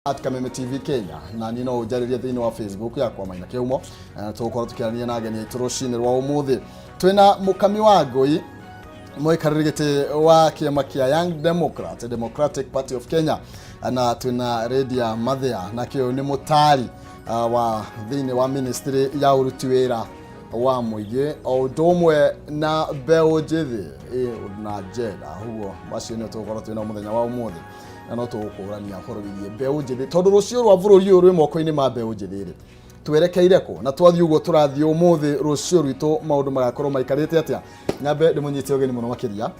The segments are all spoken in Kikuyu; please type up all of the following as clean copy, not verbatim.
At Kameme TV Kenya na niĩ no ũnjarĩrie thĩinĩ wa Facebook yakwa Maina Kĩhumo. Na tũgũkorwo tũkĩaranĩria na ageni aitũ rũcinĩ rwa ũmũthĩ. Twĩna Mũkami wa Ngũi, mũikarĩri gĩtĩ wa kĩama kĩa Young Democrat, Democratic Party of Kenya, na twĩna Lydia Mathia, nakĩo nĩ mũtari wa thĩinĩ wa ministry ya ũruti wĩra wa mũingĩ o ũndũ ũmwe na mbeũ njĩthĩ na njenda. Ũguo macio nĩo tũgũkorwo twĩna mũthenya wa ũmũthĩ, na no tũgũkũrania ũhoro wĩgiĩ mbeũ njĩthĩ, tondũ rũciũ rwa bũrũri ũyũ rwĩ moko-inĩ ma mbeũ njĩthĩ rĩ, twerekeire kũ na twathiĩ ũguo tũrathiĩ ũmũthĩ, rũciũ rwitũ maũndũ magakorwo maikarĩte atĩa? Nyambe ndĩmũnyite ũgeni mũno makĩria,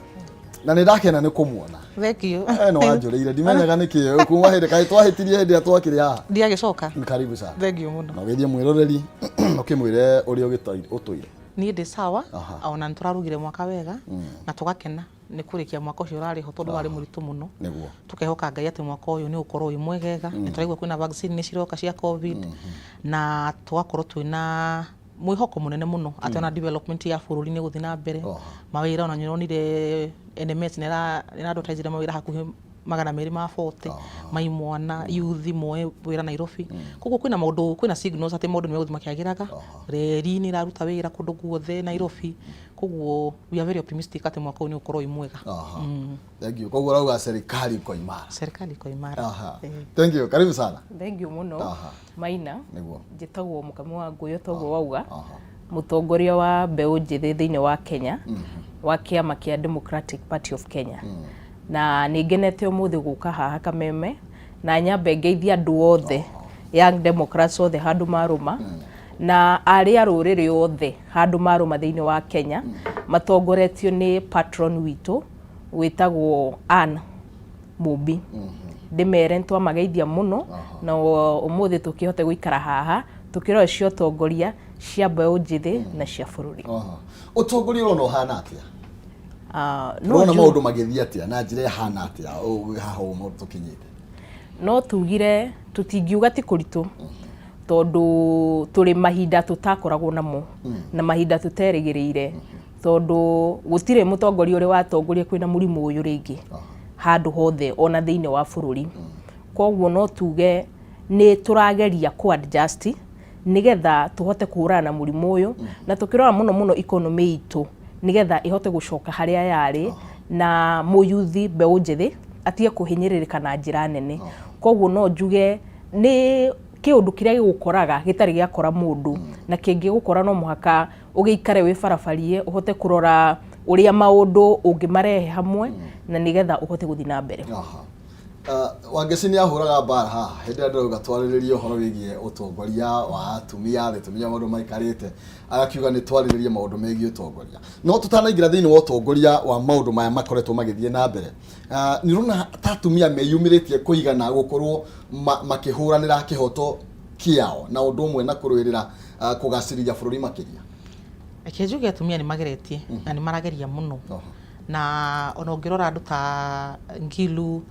na nĩ ndakena nĩ kũmuona. Thank you. Eh, no wanjũrĩire ndimenyaga nĩkĩ kuma hĩndĩ kaĩ twahĩtirie hĩndĩ ĩrĩa twakĩrĩ haha. Ndiagĩcoka. Karibu sana. Thank you mũno. Na ũgeithie mwĩroreri, ũkĩmwĩre ũrĩa ũtũire. Niĩ ndĩ sawa. Ona nĩ tũrarugire mwaka wega na tũgakena nĩ kũrĩkia mwaka ũcio ũrarĩ ho, tondũ warĩ mũritũ mũno. Tũkehoka Ngai atĩ mwaka ũyũ nĩ ũgũkorwo wĩ mwegega. Nĩ tũraigua kwĩna vaccine nĩ ciroka cia COVID, na tũgakorwo twĩna mwĩhoko mũnene mũno atĩ ona development ya bũrũri nĩ gũthiĩ na mbere. Mawĩra, ona nĩũronire NMS nĩ ĩra mawĩra hakuhĩ 240 maimwana youth moe wĩra Nairobi. Koguo kwĩna maũndũ, kwĩna signals atĩ maũndũ nĩ megũthiĩ makĩagĩraga. Reri nĩ ĩraruta wĩra kũndũ guothe Nairobi. Koguo we are very optimistic atĩ mwaka ũyũ nĩ ũgũkorwo wĩ mwega. Thank you. Koguo ũrauga serikali iko imara. Serikali iko imara. Thank you, karibu sana. Thank you mũno. Maina. Njĩtagwo Mũkami wa Ngũyũ, toguo wauga, mũtongoria wa mbeũ njĩthĩ thĩinĩ wa Kenya wa kĩama kĩa Democratic Party of Kenya, na nĩ ngenete ũmũthĩ gũka haha Kameme, na nyambe ngeithie andũ othe, Young Democrats othe handũ marũma, na arĩa rũrĩrĩ othe handũ marũma thĩinĩ wa Kenya, matongoretio nĩ patron witũ wĩtagwo Ann Mũmbi. Ndĩmere nĩ twamageithia mũno, na ũmũthĩ tũkĩhote gũikara haha tũkĩrora cia ũtongoria cia mbeũ njĩthĩ na cia bũrũri. Ũtongoria ũrona ũhana atĩa? No ũrona maũndũ magĩthiĩ atĩa na njĩra ĩhana atĩa haha ũguo tũkinyĩte? No tugire tũtingiuga ti kũritũ, tondũ tũrĩ mahinda tũtakoragwo namo na mahinda tũterĩgĩrĩire, tondũ gũtirĩ mũtongoria ũrĩ watongoria kwĩna mũrimũ ũyũ rĩngĩ handũ hothe ona thĩinĩ wa bũrũri. Koguo no tuge nĩ tũrageria kũ adjust nĩgetha tũhote kũhũrana na mũrimũ ũyũ, na tũkĩrora mũno mũno economy itũ nĩgetha ĩhote gũcoka harĩa yarĩ, na mũyuthi, mbeũ njĩthĩ atige kũhinyĩrĩrĩka na njĩra nene. Koguo no njuge nĩ kĩũndũ kĩrĩa gĩgũkoraga gĩtarĩ gĩakora mũndũ, na kĩngĩgũkora no mũhaka ũgĩikare wĩ barabarie, ũhote kũrora ũrĩa maũndũ ũngĩmarehe hamwe na nĩgetha ũhote gũthiĩ na mbere. Wangeci nĩ ahũraga mbara haha hĩndĩ ĩrĩa ndĩrauga twarĩrĩrie ũhoro wĩgiĩ ũtongoria wa atumia thĩ, tũmenye maũndũ maikarĩte, agakiuga nĩ twarĩrĩrie maũndũ megiĩ ũtongoria. No tũtanaingĩra thĩinĩ wa ũtongoria wa maũndũ maya makoretwo magĩthiĩ na mbere, nĩ ũrona ta atumia meyumĩrĩtie kũigana gũkorwo makĩhũranĩra kĩhoto kĩao na ũndũ ũmwe na kũrũĩrĩra kũgacĩrithia bũrũri makĩria? Reke njuge atumia nĩ mageretie na nĩ marageria mũno. Na ona ũngĩrora andũ ta Ngilu,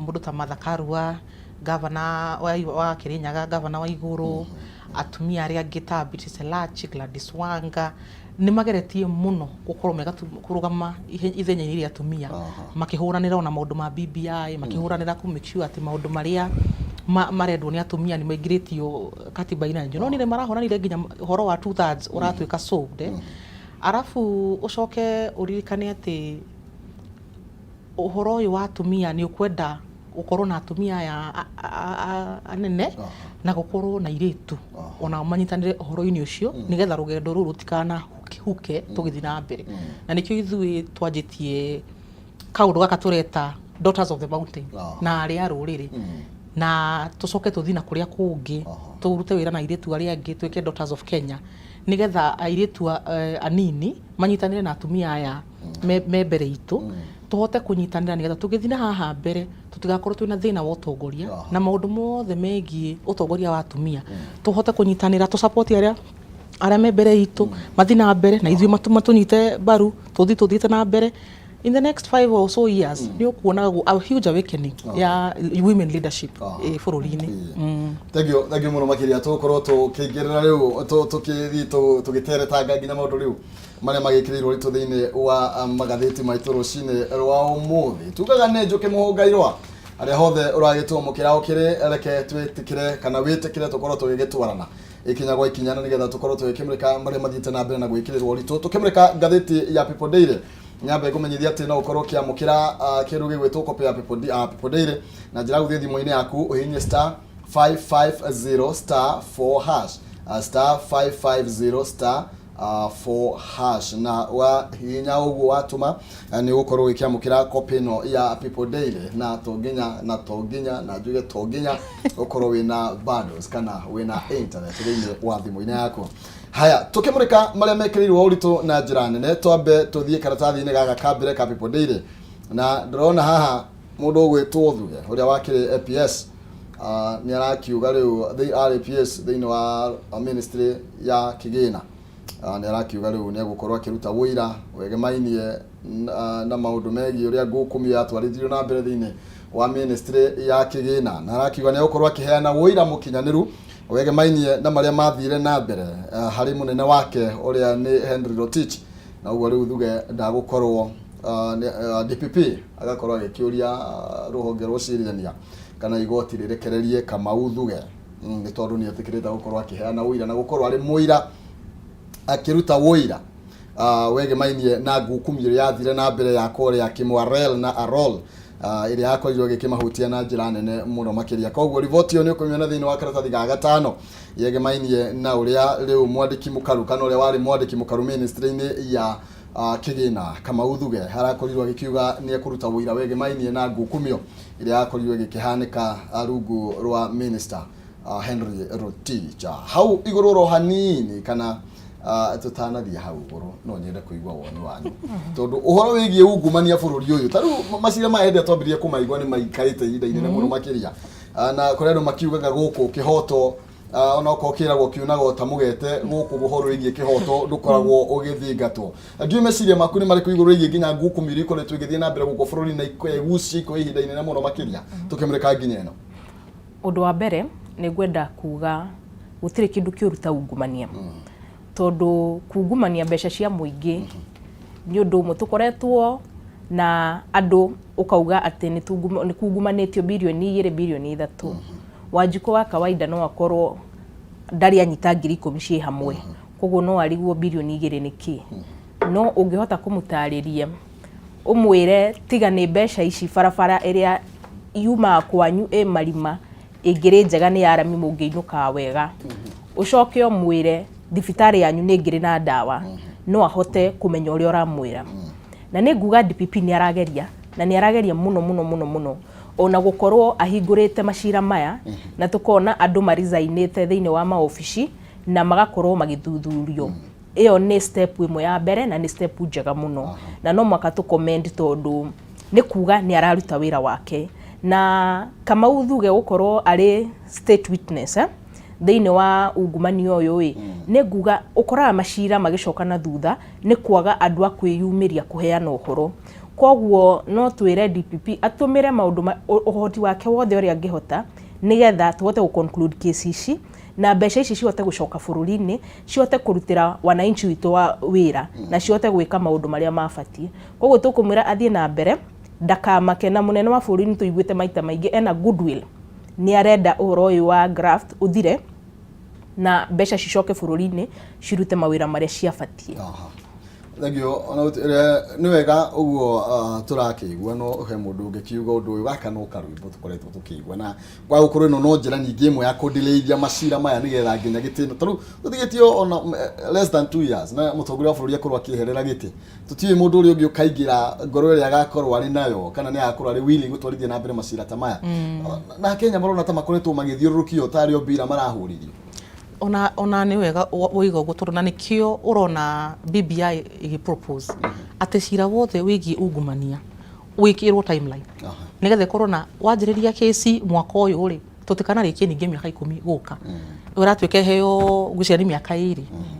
mũndũ ta Martha Karua, gavana wa Kirinyaga, gavana wa Igũrũ, atumia arĩa angĩ ta Beatrice Elachi, Gladys Wanga, nĩ mageretie mũno gũkorwo me kũrũgama ithenya-inĩ rĩa atumia, makĩhũranĩra ona maũndũ ma BBI, makĩhũranĩra kũ make sure atĩ maũndũ marĩa marendwo nĩ atumia nĩ maingĩrĩtio katiba-inĩ. Na nĩ nĩ marahũranire nginya ũhoro wa 2/3 ũratuĩka solved, eh. Arabu ũcoke ũririkane atĩ ũhoro ũyũ wa atumia nĩ ũkwenda gũkorwo na atumia aya anene na gũkorwo na airĩtu onao manyitanĩre ũhoro-inĩ ũcio, nĩgetha rũgendo rũrũ rũtikanahuke tũgĩthiĩ na mbere. Na nĩkĩo ithuĩ twanjĩtie kaũndũ gaka tũreta Daughters of the Mountain na arĩa a rũrĩrĩ, na tũcoke tũthiĩ na kũrĩa kũngĩ, tũrute wĩra na airĩtu arĩa angĩ, twĩke Daughters of Kenya, nĩgetha airĩtu anini manyitanĩre na atumia aya me mbere itũ, tũhote kũnyitanĩra nĩgetha tũgĩthiĩ na haha mbere tũtigakorwo twĩna thĩna wa ũtongoria na maũndũ mothe megiĩ ũtongoria wa atumia. Tũhote kũnyitanĩra, tũ support arĩa me mbere itũ mathiĩ na mbere, na ithuĩ matũnyite mbaru, tũthiĩ tũthiĩte na mbere. In the next 5 or so years nĩ ũkuona a huge awakening ya women leadership bũrũri-inĩ. Thank you, thank you mũno makĩria. Tũgũkorwo tũkĩingĩrĩra rĩu, tũkĩthiĩ tũgĩteretanga nginya maũndũ rĩu marĩa magĩkĩrĩirwo ritũ thĩinĩ wa magathĩti maitũ rũcinĩ rwa ũmũthĩ. Tugaga nĩ Njũkĩ Mũhũngairwa. Harĩa hothe ũragĩtwamũkĩra ũkĩrĩ, reke twĩtĩkĩre kana wĩtĩkĩre tũkorwo tũgĩgĩtwarana ikinya gwa ikinya, na nĩgetha tũkorwo tũgĩkĩmũrĩka marĩa mathiĩte na mbere na gwĩkĩrĩrwo ũritũ. Tũkĩmũrĩka ngathĩti ya People Daily, nyambe ngũmenyithia atĩ no ũkorwo ũkĩamũkĩra kĩndũ gĩgwĩtwo copy ya People Daily na njĩra ya gũthiĩ thimũ-inĩ yaku ũhihinye star 550 star 4 hash, star 550 star 4 hash, na wahihinya ũguo watũma, nĩ ũgũkorwo ũgĩkĩamũkĩra copy ĩno ya People Daily. Na to nginya na to nginya na njuge to nginya ũkorwo wĩna bundles kana wĩna internet thĩinĩ wa thimũ-inĩ yaku. Haya, tũkĩmũrĩka marĩa mekĩrĩirwo ũritũ na njĩra nene, twambe tũthiĩ karatathi-inĩ gaka ka mbere ka People Daily, na ndĩrona haha mũndũ ũgwĩtwo Thuge ũrĩa wakĩrĩ APS, nĩ arakiuga rĩu arĩ PS thĩinĩ wa ministry ya kĩgĩna, nĩ arakiuga rĩu nĩ egũkorwo akĩruta wũira wegemainie na maũndũ megiĩ ũrĩa ngũkũmio yatwarithirio na mbere thĩinĩ wa ministry ya kĩgĩna, na arakiuga nĩ egũkorwo akĩheana wũira mũkinyanĩru wegemainie na marĩa mathire na mbere harĩ mũnene wake ũrĩa nĩ Henry Rotich. Na ũguo rĩu Thuge ndagũkorwo, DPP agakorwo agĩkĩũria rũhonge rwa ũcirithania kana igoti rĩrekererie Kamau Thuge, nĩ tondũ nĩ etĩkĩrĩte gũkorwo akĩheana ũira na gũkorwo arĩ mũira akĩruta ũira wegemainie na ngukumio ĩrĩa yathire na mbere ya kũrĩa Kimwarer na Arol, ĩrĩa yakorirwo ĩgĩkĩmahutia na njĩra nene mũno makĩria. Koguo riboti ĩyo nĩ ũkũmĩona thĩinĩ wa karatathi ga gatano, yegemainie na ũrĩa rĩu mwandĩki mũkaru kana ũrĩa warĩ mwandĩki mũkaru ministry-inĩ ya kĩgĩna Kamau Thuge harakorirwo agĩkiuga nĩ ekũruta ũira wegemainie na ngukumio ĩrĩa yakorirwo ĩgĩkĩhanĩka rungu rwa minister Henry Rotich. Hau igũrũ ro hanini, kana tũtanathiĩ hau igũrũ, no nyende kũigua woni wanyu, tondũ ũhoro wĩgiĩ ungumania bũrũri ũyũ, ta rĩu macira maya hĩndĩ ĩrĩa twambirie kũmaigua nĩ maikarĩte ihinda inene mũno makĩria. Na kũrĩ andũ makiugaga gũkũ kĩhoto, onokorwo kĩragwo kiunaga ta mũgete, gũkũ ũhoro wĩgiĩ kĩhoto ndũkoragwo ũgĩthingatwo. Ndiũĩ meciria maku nĩ marĩkũ igũrũ rĩgiĩ nginya ngukumio iria ikoretwo igĩthiĩ na mbere gũkũ bũrũri na ikegucia ikoya ihinda inene mũno makĩria tũkĩmũrĩka nginya ĩno. Ũndũ wa mbere nĩ ngwenda kuga gũtirĩ kĩndũ kĩũru ta ungumania, tondũ kungumania mbeca cia mũingĩ nĩ ũndũ ũmwe tũkoretwo na andũ ũkauga atĩ nĩ kungumanĩtio birioni 2, birioni 3. Wanjikũ wa kawaida no akorwo ndarĩ anyita 10,000 ciĩ hamwe, koguo no arigwo birioni 2 nĩ kĩ. No ũngĩhota kũmũtarĩria ũmwĩre tiga nĩ mbeca ici, barabara ĩrĩa yumaga kwanyu ĩ marima ĩngĩrĩ njega nĩ ya rami mũngĩinũkaga wega, ũcoke ũmwĩre thibitarĩ yanyu nĩ ĩngĩrĩ na ndawa, no ahote kũmenya ũrĩa ũramwĩra. Na nĩ nguga DPP nĩ arageria, na nĩ arageria mũno mũno mũno mũno, ona gũkorwo ahingũrĩte macira maya na tũkona andũ marizainĩte thĩinĩ wa maobici na magakorwo magĩthuthurio. Ĩyo nĩ step ĩmwe ya mbere na nĩ step njega mũno, na no mũhaka tũ commend, tondũ nĩ kuga nĩ araruta wĩra wake. Na Kamau Thuge gũkorwo arĩ state witness, thĩinĩ wa ungumania ũyũ ĩ, nĩ nguga ũkoraga macira magĩcoka na thutha nĩ kwaga andũ a kwĩyumĩria kũheana ũhoro. Koguo no twĩre DPP atũmĩre maũndũ ũhoti wake wothe ũrĩa angĩhota nĩgetha tũhote gũ conclude case ici na mbeca ici cihote gũcoka bũrũri-inĩ, cihote kũrutĩra wananchi witũ wa wĩra na cihote gwĩka maũndũ marĩa mabatiĩ. Koguo tũkũmwĩra athiĩ na mbere, ndakamake. Na mũnene wa bũrũri nĩ tũiguĩte maita maingĩ ena goodwill, nĩ arenda ũhoro ũyũ wa graft ũthire na mbeca cicoke bũrũri-inĩ cirute mawĩra marĩa ciabatiĩ. Aha. Thank you. Ona nĩ wega ũguo tũrakĩigua, no he mũndũ ũngĩkiuga ũndũ ũyũ gaka no karwĩmbo tũkoretwo tũkĩigua, na kwa gũkorwo ĩno no njĩra ningĩ ĩmwe ya kũndileithia macira maya nĩgetha nginya gĩtĩ ta rĩu tũtigĩtio ona less than 2 years na mũtongoria wa bũrũri akorwo akĩeherera gĩtĩ. Tũtiũĩ mũndũ ũrĩa ũngĩ ũkaingĩra ngoro ĩrĩa agakorwo arĩ nayo, kana nĩ agakorwo arĩ willing gũtwarithia na mbere macira ta maya. Na Kenya marona ta makoretwo magĩthiũrũrũkio tarĩ o mbira marahũrithio. Ona nĩ wega woiga ũguo, tondũ na nĩkĩo ũrona BBI ĩgĩ propose atĩ cira wothe wĩgiĩ ungumania wĩkĩrwo timeline, nĩgetha ĩkorwo na wanjĩrĩria kĩci mwaka ũyũ rĩ, tũtikanarĩkie ningĩ mĩaka 10 gũka ũratuĩka heo ngwĩciria nĩ mĩaka 2,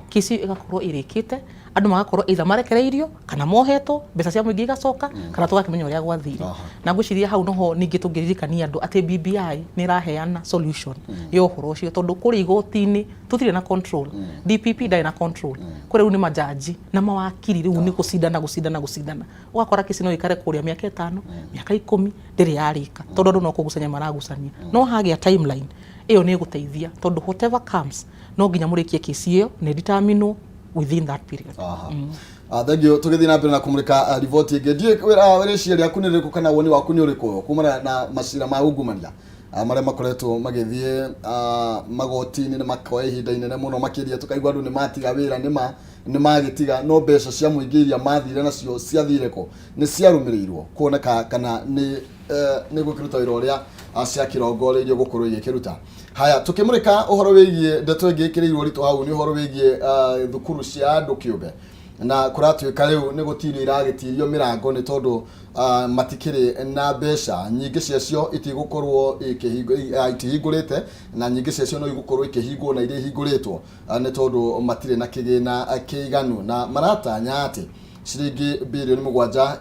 kĩci ĩgakorwo ĩrĩkĩte. Andũ magakorwo either marekereirio kana mohetwo, mbeca cia mũingĩ igacoka, kana tũgakĩmenya ũrĩa gwathire. Na ngwĩciria hau noho ningĩ tũngĩririkania andũ atĩ BBI nĩ ĩraheana solution ya ũhoro ũcio, tondũ kũrĩa igoti-inĩ tũtirĩ na control. DPP ndarĩ na control. Kũrĩa rĩu nĩ majaji na mawakiri, rĩu nĩ gũcindana gũcindana gũcindana, ũgakora kesi no ĩikare kũrĩa mĩaka 5, mĩaka 10, ndĩrĩ yarĩka, tondũ andũ no kũgucania maragucania. No hagĩa timeline ĩyo nĩ ĩgũteithia, tondũ whatever comes, no nginya mũrĩkie kesi ĩyo na ĩdeterminwo within that period. Aha. Ah, thank you. Tũgĩthiĩ na mbere na kũmũrĩka riboti ĩngĩ, ndiũĩ rĩciria rĩaku nĩ rĩrĩkũ kana woni waku nĩ ũrĩkũ kumana na macira ma ungumania marĩa makoretwo magĩthiĩ magoti-inĩ na makoya ihinda inene mũno makĩria, tũkaigua andũ nĩ matiga wĩra, nĩ magĩtiga, no mbeca cia mũingĩ iria mathire nacio ciathire kũ? Nĩ ciarũmĩrĩirwo kuoneka kana nĩ gũkĩruta wĩra ũrĩa ciakĩrongoreirio gũkorwo igĩkĩruta? Haya, tũkĩmũrĩka ũhoro wĩgiĩ ndeto ĩngĩ ĩkĩrĩirwo ũritũ hau nĩ ũhoro wĩgiĩ thukuru cia andũ kĩũmbe, na kũratuĩka rĩu nĩ gũtirio iragĩtirio mĩrango nĩ tondũ matikĩrĩ na mbeca. Nyingĩ ciacio itigũkorwo itihingũrĩte, na nyingĩ ciacio no igũkorwo ikĩhingwo, na iria ihingũrĩtwo nĩ tondũ matirĩ na kĩgĩna kĩiganu, na maratanya atĩ ciringi 7 birioni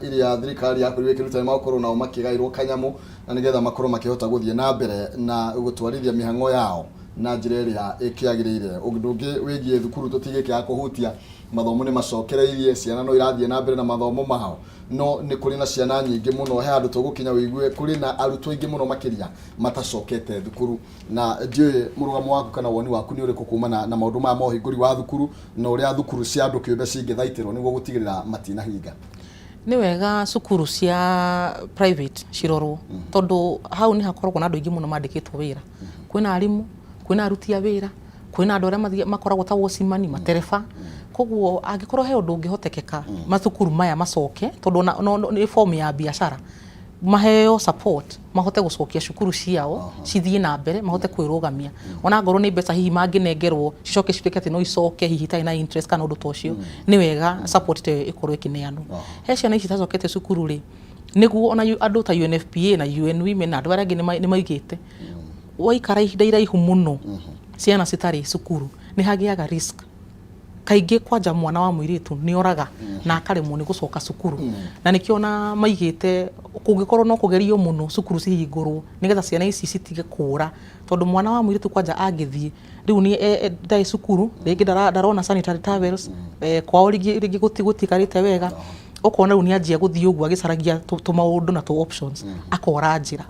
iria thirikari yakorirwo ĩkĩruta nĩ magũkorwo nao makĩgaĩrwo kanyamũ, na nĩgetha makorwo makĩhota gũthiĩ na mbere na gũtwarithia mĩhang'o yao na njĩra ĩrĩa ĩkĩagĩrĩire. Ũndũ ũngĩ wĩgiĩ thukuru tũtigĩkĩaga kũhutia, mathomo nĩ macokereirie, ciana no irathiĩ na mbere na mathomo mao, no nĩ kũrĩ na ciana nyingĩ mũno, he handũ tũgũkinya wĩigue kũrĩ na arutwo aingĩ mũno makĩria matacokete thukuru. Na ndiũĩ mũrũgamo waku kana woni waku nĩ ũrĩkũ kumana na maũndũ maya ma ũhingũri wa thukuru na ũrĩa thukuru cia andũ kĩũmbe cingĩthaitĩrwo nĩguo gũtigĩrĩra matinahinga. Nĩ wega cukuru cia private cirorwo, tondũ hau nĩ hakoragwo na andũ aingĩ mũno mandĩkĩtwo wĩra. Kwĩna arimũ, kwĩna aruti a wĩra, kwĩna andũ arĩa makoragwo ta watchman, matereba. Koguo angĩkorwo he ũndũ ũngĩhotekeka mathukuru maya macoke, tondũ ona nĩ form ya biacara, maheo support mahote gũcokia cukuru ciao cithiĩ na mbere, mahote kwĩrũgamia, ona ngorwo nĩ mbeca hihi mangĩnengerwo cicoke cituĩke atĩ no icoke hihi itarĩ na interest kana ũndũ ta ũcio, nĩ wega support ta ĩyo ĩkorwo ĩkĩneanwo. He ciana ici itacokete cukuru rĩ, nĩguo ona andũ ta UNFPA na UN Women na andũ arĩa angĩ nĩ maigĩte waikara ihinda iraihu mũno ciana citarĩ cukuru, nĩ hagĩaga risk. Kaingĩ kwanja mwana wa mũirĩtu nĩ oraga na akaremwo nĩ gũcoka cukuru, na nĩkĩo ona maigĩte kũngĩkorwo no kũgerio mũno cukuru cihingũrwo nĩgetha ciana ici citige kũra, tondũ mwana wa mũirĩtu kwanja angĩthiĩ rĩu nĩ ndarĩ cukuru rĩngĩ, ndarona sanitary towels, kwao rĩngĩ gũtikarĩte wega, ũkona rĩu nĩ anjia gũthiĩ ũguo agĩcaragia tũmaũndũ na tũ options, akora njĩra.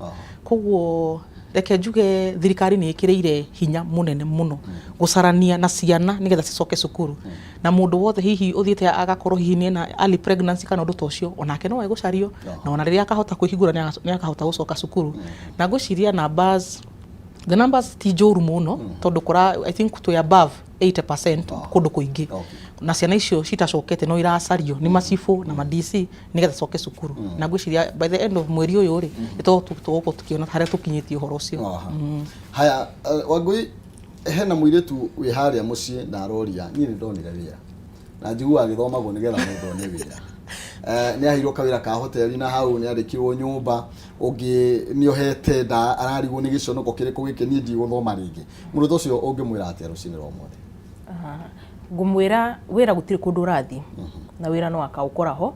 Koguo reke njuge thirikari nĩ ĩkĩrĩire hinya mũnene mũno gũcarania na ciana nĩgetha cicoke cukuru, na mũndũ wothe hihi ũthiĩte agakorwo hihi nĩ ena early pregnancy kana ũndũ ta ũcio, onake no egũcario, na ona rĩrĩa akahota kwĩhingũra nĩ akahota gũcoka cukuru. Na ngwĩciria numbers, the numbers ti njũru mũno, tondũ kũra I think twĩ above 80% kũndũ kũingĩ, na ciana icio citacokete no iracario nĩ macibũ na ma DC nĩgetha coke cukuru. Na ngwĩciria by the end of mweri ũyũ rĩ, nĩ tũgũkorwo tũkĩona harĩa tũkinyĩtie ũhoro ũcio. Aha. Haya, Wangũi, hena mũirĩtu wĩ harĩa mũciĩ na aroria, niĩ nĩ ndonire wĩra na njiguaga gĩthomagwo nĩgetha mũndũ one wĩra. Nĩ aheirwo kawĩra ka hoteli na hau nĩ andĩkirwo nyũmba, ũngĩ nĩ ohete nda, ararigwo nĩ gĩconoko kĩrĩkũ gĩkĩ, niĩ ndigũthoma rĩngĩ. Mũndũ ta ũcio ũngĩmwĩra atĩa rũcinĩ rwa ũmũthĩ? Ngũmwĩra wĩra gũtirĩ kũndũ ũrathiĩ, na wĩra no akaũkora ho,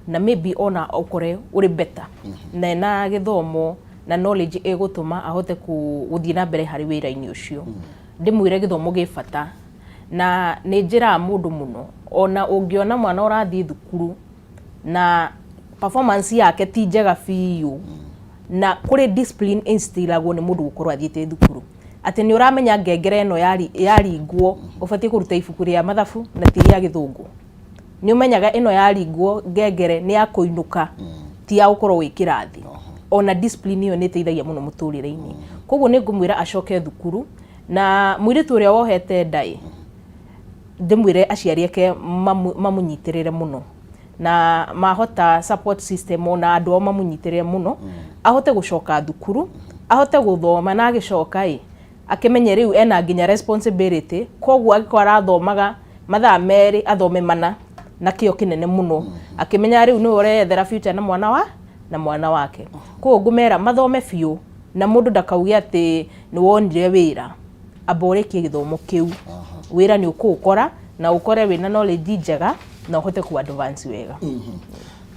na maybe ona ũkore ũrĩ better na ena gĩthomo na knowledge ĩgũtũma ahote gũthiĩ na mbere harĩ wĩra-inĩ ũcio. Ndĩmwĩre gĩthomo gĩ bata, na nĩ njĩraga mũndũ mũno, ona ũngĩona mwana ũrathiĩ thukuru na performance yake ti njega biũ, na kũrĩ discipline instillagwo nĩ mũndũ gũkorwo athiĩte thukuru, atĩ nĩ ũramenya ngengere ĩno yaringwo ũbatiĩ kũruta ibuku rĩa mathabu na ti rĩa gĩthũngũ. Nĩ ũmenyaga ĩno yaringwo ngengere nĩ ya kũinũka, ti ya gũkorwo wĩ kĩrathi. Ona discipline ĩyo nĩ ĩteithagia mũno mũtũrĩre-inĩ. Koguo nĩ ngũmwĩra acoke thukuru. Na mũirĩtu ũrĩa wohete nda ĩ, ndĩmwĩre aciari ake mamũnyitĩrĩre mũno, na mahota support system, ona andũ ao mamũnyitĩrĩre mũno, ahote gũcoka thukuru, ahote gũthoma, na agĩcoka ĩ, akĩmenye rĩu ena nginya responsibility. Koguo angĩkorwo arathomaga mathaa 2, athome 4 na kĩo kĩnene mũno, akĩmenya rĩu nĩwe ũreyethera future na mwana wake. Koguo ngũmera mathome biũ, na mũndũ ndakauge atĩ nĩ wonire wĩra, amba ũrĩkie gĩthomo kĩu, wĩra nĩ ũkũũkora. Na ũkore wĩna knowledge njega na ũhote ku advance wega.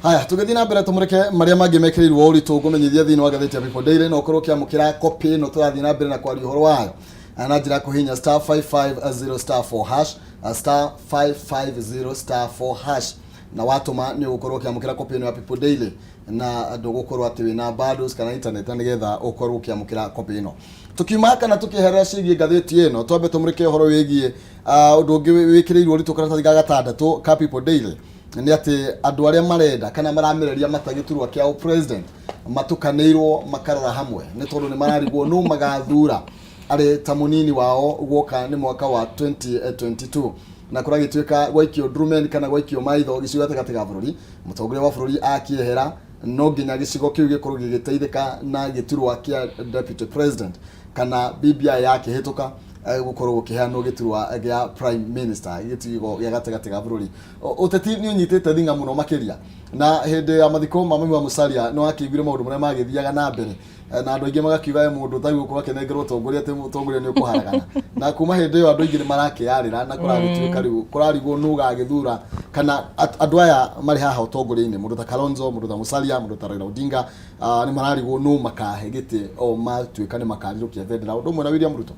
Haya, tũgĩthiĩ na mbere tũmũrĩke marĩa mangĩ mekĩrĩirwo ũritũ, ngũmenyithia thĩinĩ wa ngathĩti ya People Daily no ũkorwo ũkĩamũkĩra copy ĩno tũrathiĩ na mbere na kwaria ũhoro wayo na njĩra ya kũhihinya star 550 star 4 hash, star 550 star 4 hash, na watũma nĩ ũgũkorwo ũkĩamũkĩra copy ĩno ya People Daily, na ndũgũkorwo atĩ wĩna bundles kana internet na nĩgetha ũkorwo ũkĩamũkĩra copy ĩno. Tukiuma kana tukĩherera ciĩgiĩ ngathĩti ĩno, twambe tũmũrĩke ũhoro wĩgiĩ ũndũ ũngĩ wĩkĩrĩirwo ũritũ karatathi ga gatandatũ ka People Daily, nĩ atĩ andũ arĩa marenda kana maramereria mata gĩturwa kĩa president matukanĩirwo makarora hamwe, nĩ tondũ nĩ mararigwo nũ magathura arĩ ta mũnini wao guoka nĩ mwaka wa 2022. Na kũragĩtuĩka gwaikio ndrumen kana gwaikio maitho gĩcigo gatagatĩ ga bũrũri, mũtongoria wa bũrũri akĩehera no nginya gĩcigo kĩu gĩkorwo gĩgĩteithĩka na gĩturwa kĩa deputy president, kana BBI yakĩhĩtũka gũkorwo gũkĩheanwo gĩturwa gĩa prime minister gĩcigo gĩa gatagatĩ ga bũrũri. Ũteti nĩ ũnyitĩte thing'a mũno makĩria, na hĩndĩ ya mathiko ma mami wa Musalia nĩ wakĩiguire maũndũ marĩa magĩthiaga na mbere, na andũ aingĩ magakiuga we mũndũ ũtagĩrĩirwo gũkorwo akĩnengerwo ũtongoria, atĩ mũtongoria nĩ ũkũharagana. Na kuma hĩndĩ ĩyo andũ aingĩ nĩ marakĩarĩra, na kũragĩtuĩka rĩu kũrarigwo nũ ũgagĩthura, kana andũ aya marĩ haha ũtongoria-inĩ, mũndũ ta Kalonzo, mũndũ ta Musalia, mũndũ ta Raila Odinga, nĩ mararigwo nũ makahe gĩtĩ o matuĩka nĩ makarirũkia bendera ũndũ ũmwe na William Ruto.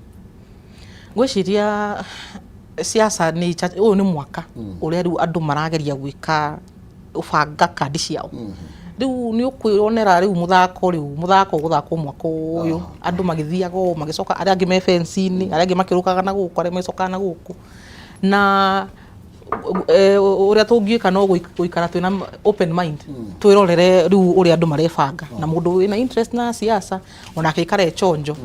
Ngwĩciria siasa nĩ ũyũ nĩ mwaka ũrĩa rĩu andũ marageria gwĩka ũbanga kandi ciao. Rĩu nĩ ũkwĩonera rĩu mũthako, rĩu mũthako ũgũthakwo mwaka ũyũ, andũ magĩthiaga ũũ magĩcoka, arĩa angĩ me fence-inĩ, arĩa angĩ makĩrũkaga na gũkũ, arĩa magĩcokaga na gũkũ. Na ũrĩa tũngĩka no gũikara twĩna open mind, twĩrorere rĩu ũrĩa andũ marebanga, na mũndũ wĩna interest na siasa onake aikare chonjo,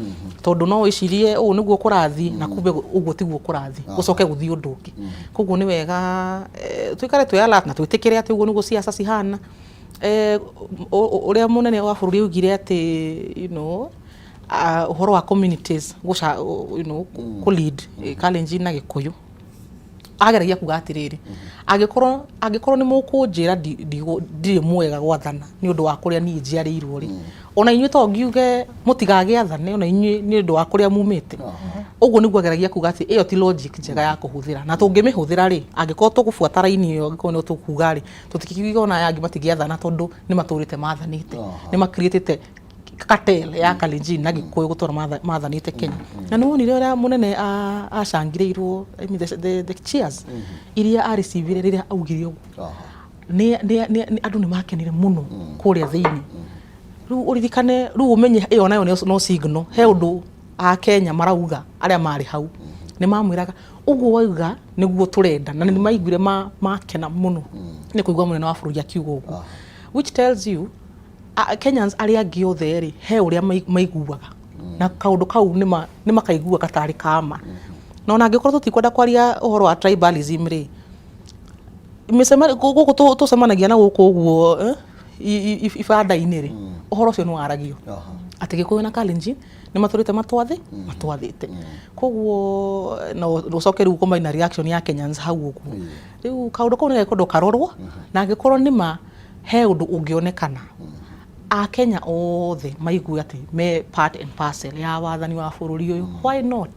tondũ no wĩcirie ũũ nĩguo kũrathiĩ na kumbe ũguo tiguo kũrathiĩ, gũcoke gũthiĩ ũndũ ũngĩ. Koguo nĩ wega tũikare twĩ alert na twĩtĩkĩre atĩ ũguo nĩguo siasa cihana. Ũrĩa mũnene wa bũrũri augire atĩ ũhoro wa communities gũca kũ lead Kalenjin na Gĩkũyũ, ageragia kuga atĩrĩrĩ, angĩkorwo nĩ mũkũnjĩra ndirĩ mwega gwathana nĩ ũndũ wa kũrĩa niĩ njiarĩirwo rĩ, ona inyuĩ to ngiuge mũtigagĩathane ona inyuĩ nĩ ũndũ wa kũrĩa mumĩte. Ũguo nĩguo ageragia kuga atĩ ĩyo ti logic njega ya kũhũthĩra, na tũngĩmĩhũthĩra rĩ, angĩkorwo tũgũbuata raini ĩyo, angĩkorwo nĩyo tũkuga rĩ, tũtikiuga ona aya angĩ matingĩathana, tondũ nĩ matũrĩte mathanĩte, nĩ makreatĩte cartel ya Kalenjin na Gĩkũyũ gũtũra mathanĩte Kenya. Na nĩ wonire ũrĩa mũnene acangĩrĩirwo, I mean, the cheers iria arecivire rĩrĩa augire ũguo, nĩ andũ nĩ makenire mũno kũrĩa thĩinĩ. Rĩu ũririkane, rĩu ũmenye ĩyo nayo no signal he ũndũ Akenya marauga. Arĩa marĩ hau nĩ mamwĩraga ũguo wauga nĩguo tũrenda, na nĩ maiguire makena mũno nĩ kũigua mũnene wa bũrũri akiuga ũguo, which tells you Kenyans arĩa angĩ othe rĩ, he ũrĩa maiguaga na kaũndũ kau nĩ makaigua gatarĩ kama. Na ona angĩkorwo tũtikwenda kwaria ũhoro wa tribalism rĩ, gũkũ tũcemanagia na gũkũ ũguo ibanda-inĩ rĩ, ũhoro ũcio nĩ waragio atĩ Gĩkũyũ na Kalenjin nĩ matũrĩte matwathĩte. Koguo no ũcoke rĩu combine na reaction ya Kenyans hau ũguo, rĩu kaũndũ kau nĩ gekwendwo karorwo, na angĩkorwo nĩma he ũndũ ũngĩonekana Akenya othe maigue atĩ me part and parcel ya wathani wa bũrũri ũyũ, why not?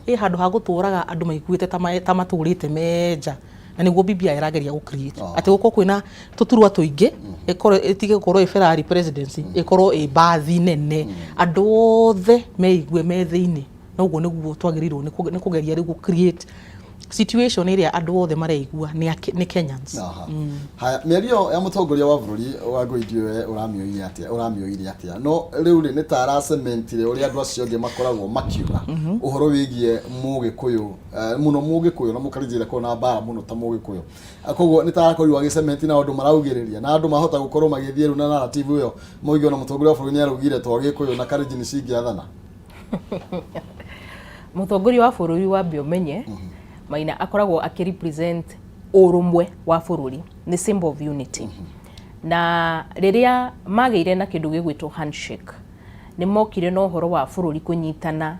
Ĩ handũ ha gũtũraga andũ maiguĩte ta matũrĩte me nja, na nĩguo BBI ĩrageria gũ create atĩ gũkorwo kwĩna tũturwa tũingĩ, ĩkorwo ĩtige gũkorwo ĩ Ferrari presidency, ĩkorwo ĩ mbathi nene, andũ othe meigue me thĩinĩ. Na ũguo nĩguo twagĩrĩirwo nĩ kũgeria rĩu gũ create situation ĩrĩa andũ othe mareigua nĩ Kenyans. Haya, mĩario ya mũtongoria wa bũrũri wa ngũindio we ũramĩoire atĩa? Ũramĩoire atĩa? No rĩu rĩ, nĩ ta aracementire ũrĩa andũ acio angĩ makoragwo makiuga ũhoro wĩgiĩ mũgĩkũyũ, mũno mũgĩkũyũ na mũkarinjĩra korwo na mbara mũno ta mũgĩkũyũ. Koguo nĩ ta arakorirwo agĩcementi na andũ maraugĩrĩria, na andũ mahota gũkorwo magĩthiĩ rĩu na narrative ĩyo moige ona mũtongoria wa bũrũri nĩ araugire to gĩkũyũ na Kalenjin cingĩathana. Mũtongoria wa bũrũri, wambe ũmenye Maina akoragwo akĩ represent ũrũmwe wa bũrũri, nĩ symbol of unity. Na rĩrĩa magĩire na kĩndũ gĩgwĩtwo handshake, nĩ mokire na ũhoro wa bũrũri kũnyitana.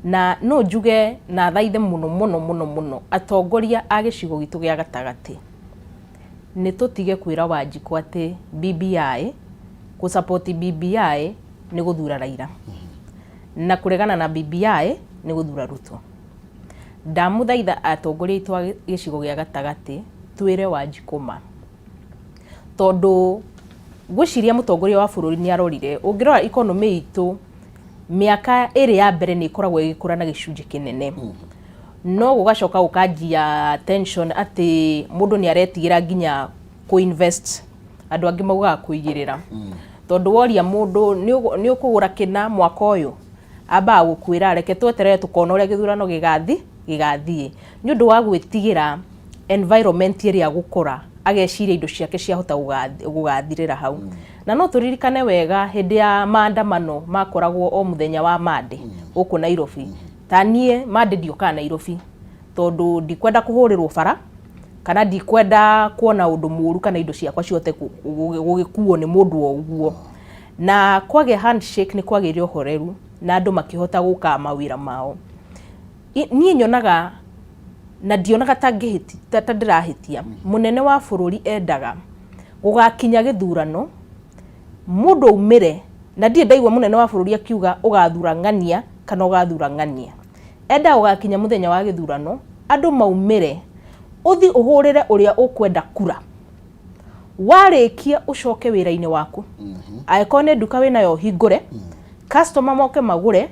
Na no njuge na thaithe mũno mũno mũno mũno atongoria a gĩcigo gitũ gĩa gatagatĩ, nĩ tũtige kwĩra Wanjikũ atĩ BBI, gũ BBI nĩ gũthura Raila na kũregana na BBI nĩ gũthura Ruto. Ndamũthaitha atongoria aitũ a gĩcigo gĩa gatagatĩ twĩre Wanjikũ ma. Tondũ ngwĩciria mũtongoria wa bũrũri nĩ arorire, ũngĩrora economy itũ mĩaka ĩrĩ ya mbere nĩ ĩkoragwo ĩgĩkũra na gĩcunjĩ kĩnene. No gũgacoka gũkanjia tension atĩ mũndũ nĩ aretigĩra nginya kũ invest. Andũ angĩ maugaga kũigĩrĩra. Tondũ woria mũndũ nĩ ũkũgũra kĩna mwaka ũyũ, ambaga gũkwĩra reke tweterere tũkona ũrĩa gĩthurano gĩgathi gĩgathiĩ. Nĩ ũndũ wa gwĩtigĩra environment ĩrĩa agũkora ageciria indo ciake ciahota gũgathirĩra hau. Na no tũririkane wega hĩndĩ ya maandamano makoragwo o mũthenya wa Monday gũkũ Nairobi. Ta niĩ Monday ndiũkaga Nairobi tondũ ndikwenda kũhũrĩrwo bara kana ndikwenda kuona ũndũ mũru kana indo ciakwa cihote gũgĩkuo nĩ mũndũ o ũguo. Na kwagĩa handshake nĩ kwagĩire ũhoreru na andũ makĩhota gũka mawĩra mao. Niĩ nyonaga na ndionaga ta ngĩhĩti ta ta ndĩrahĩtia, mũnene wa bũrũri endaga gũgakinya gĩthurano mũndũ aumĩre, na ndirĩ ndaigua mũnene wa bũrũri akiuga ũgathura ng'ania kana ũgathura ng'ania. Endaga gũgakinya mũthenya wa gĩthurano andũ maumĩre, ũthi ũhũrĩre ũrĩa ũkwenda kura. Warĩkia ũcoke wĩra-inĩ waku. Angĩkorwo nĩ nduka wĩnayo ũhingũre, customer moke magũre,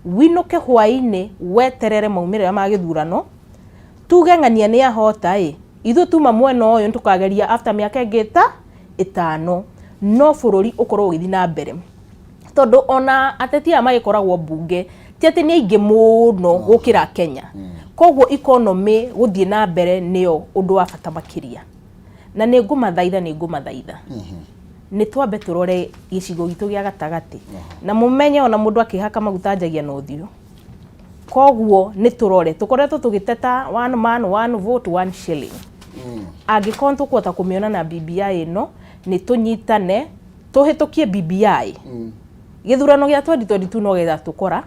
winũke hwaĩ-inĩ weterere maumĩrĩra ma gĩthurano, tuge ng'ania nĩ ahota ĩ, ithuĩ tuma mwena ũyũ nĩ tũkageria after mĩaka ĩngĩ ĩtano, no bũrũri ũkorwo ũgĩthiĩ na mbere. Tondũ ona ateti aya magĩkoragwo mbunge ti atĩ nĩ aingĩ mũno gũkĩra Kenya. Koguo economy gũthiĩ na mbere nĩyo ũndũ wa bata makĩria. Na nĩ ngũmathaitha nĩ ngũmathaitha nĩ twambe tũrore gĩcigo gitũ gĩa gatagatĩ na mũmenye ona mũndũ akĩhaka maguta anjagia na ũthiũ. Koguo nĩ tũrore, tũkoretwo tũgĩteta one man one vote one shilling. Angĩkorwo nĩ tũkũhota kũmĩona na BBI ĩno, nĩ tũnyitane tũhĩtũkie BBI. Gĩthurano gĩa 2022 no gĩgatũkora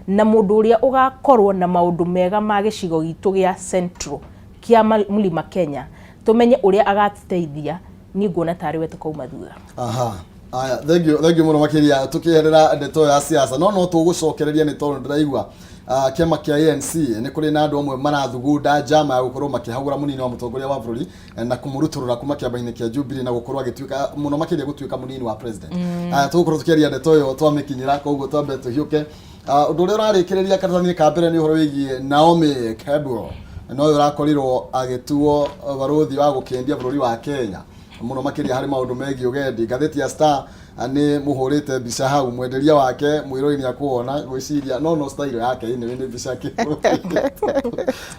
na mũndũ ũrĩa ũgakorwo na maũndũ mega ma gĩcigo gitũ gĩa Central kĩa Mlima Kenya, tũmenye ũrĩa agatũteithia, niĩ nguona tarĩ we tũkauma thutha. Aha. Aya, thank you, thank you mũno makĩria tũkĩeherera ndeto ya siasa no no tũgũcokereria nĩ tondũ ndĩraigua kĩama kĩa ANC nĩ kũrĩ na andũ amwe marathugunda njama ya gũkorwo makĩhagũra mũnini wa mũtongoria wa bũrũri na kũmũrutũrũra kuma kĩama-inĩ kĩa Jubilee na gũkorwo agĩtuĩka mũno makĩria gũtuĩka mũnini wa president. Tũgũkorwo tũkĩaria ndeto ĩyo twamĩkinyĩra, koguo twambe tũhiũke. Ũndũ ũrĩa ũrarĩkĩrĩria karatathi-inĩ ka mbere nĩ ũhoro wĩgiĩ Naomi Campbell, na ũyũ ũrakorirwo agĩtuo barũthi wa gũkĩendia bũrũri wa Kenya mũno makĩria harĩ maũndũ megiĩ ũgendi. Ngathĩti ya Star nĩ mũhũrĩte mbica hau, mwenderia wake mwĩrori nĩ akuona gwĩciria no no style yake anyway nĩ mbica akĩhũrĩte.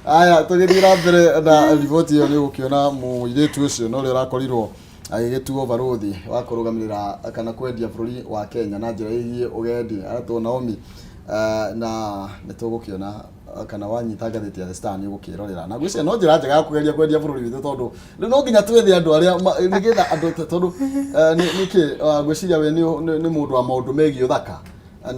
Aya, tũgĩthiĩ na mbere na riboti ĩyo nĩ ũgũkĩona mũirĩtu ũcio na ũrĩa ũrakorirwo agĩgĩtuo barũthi wa kũrũgamĩrĩra kana kwendia bũrũri wa Kenya na njĩra ĩgiĩ ũgendi, aretwo Naomi na nĩ tũgũkĩona kana wanyita ngathĩti ya The Star nĩ ũgũkĩrorera na ngwĩciria no njĩra njega ya kũgeria kwendia bũrũri witũ tondũ rĩu no nginya twethe andũ arĩa nĩgetha andũ tondũ nĩkĩ ngwĩciria we nĩ mũndũ wa maũndũ megiĩ ũthaka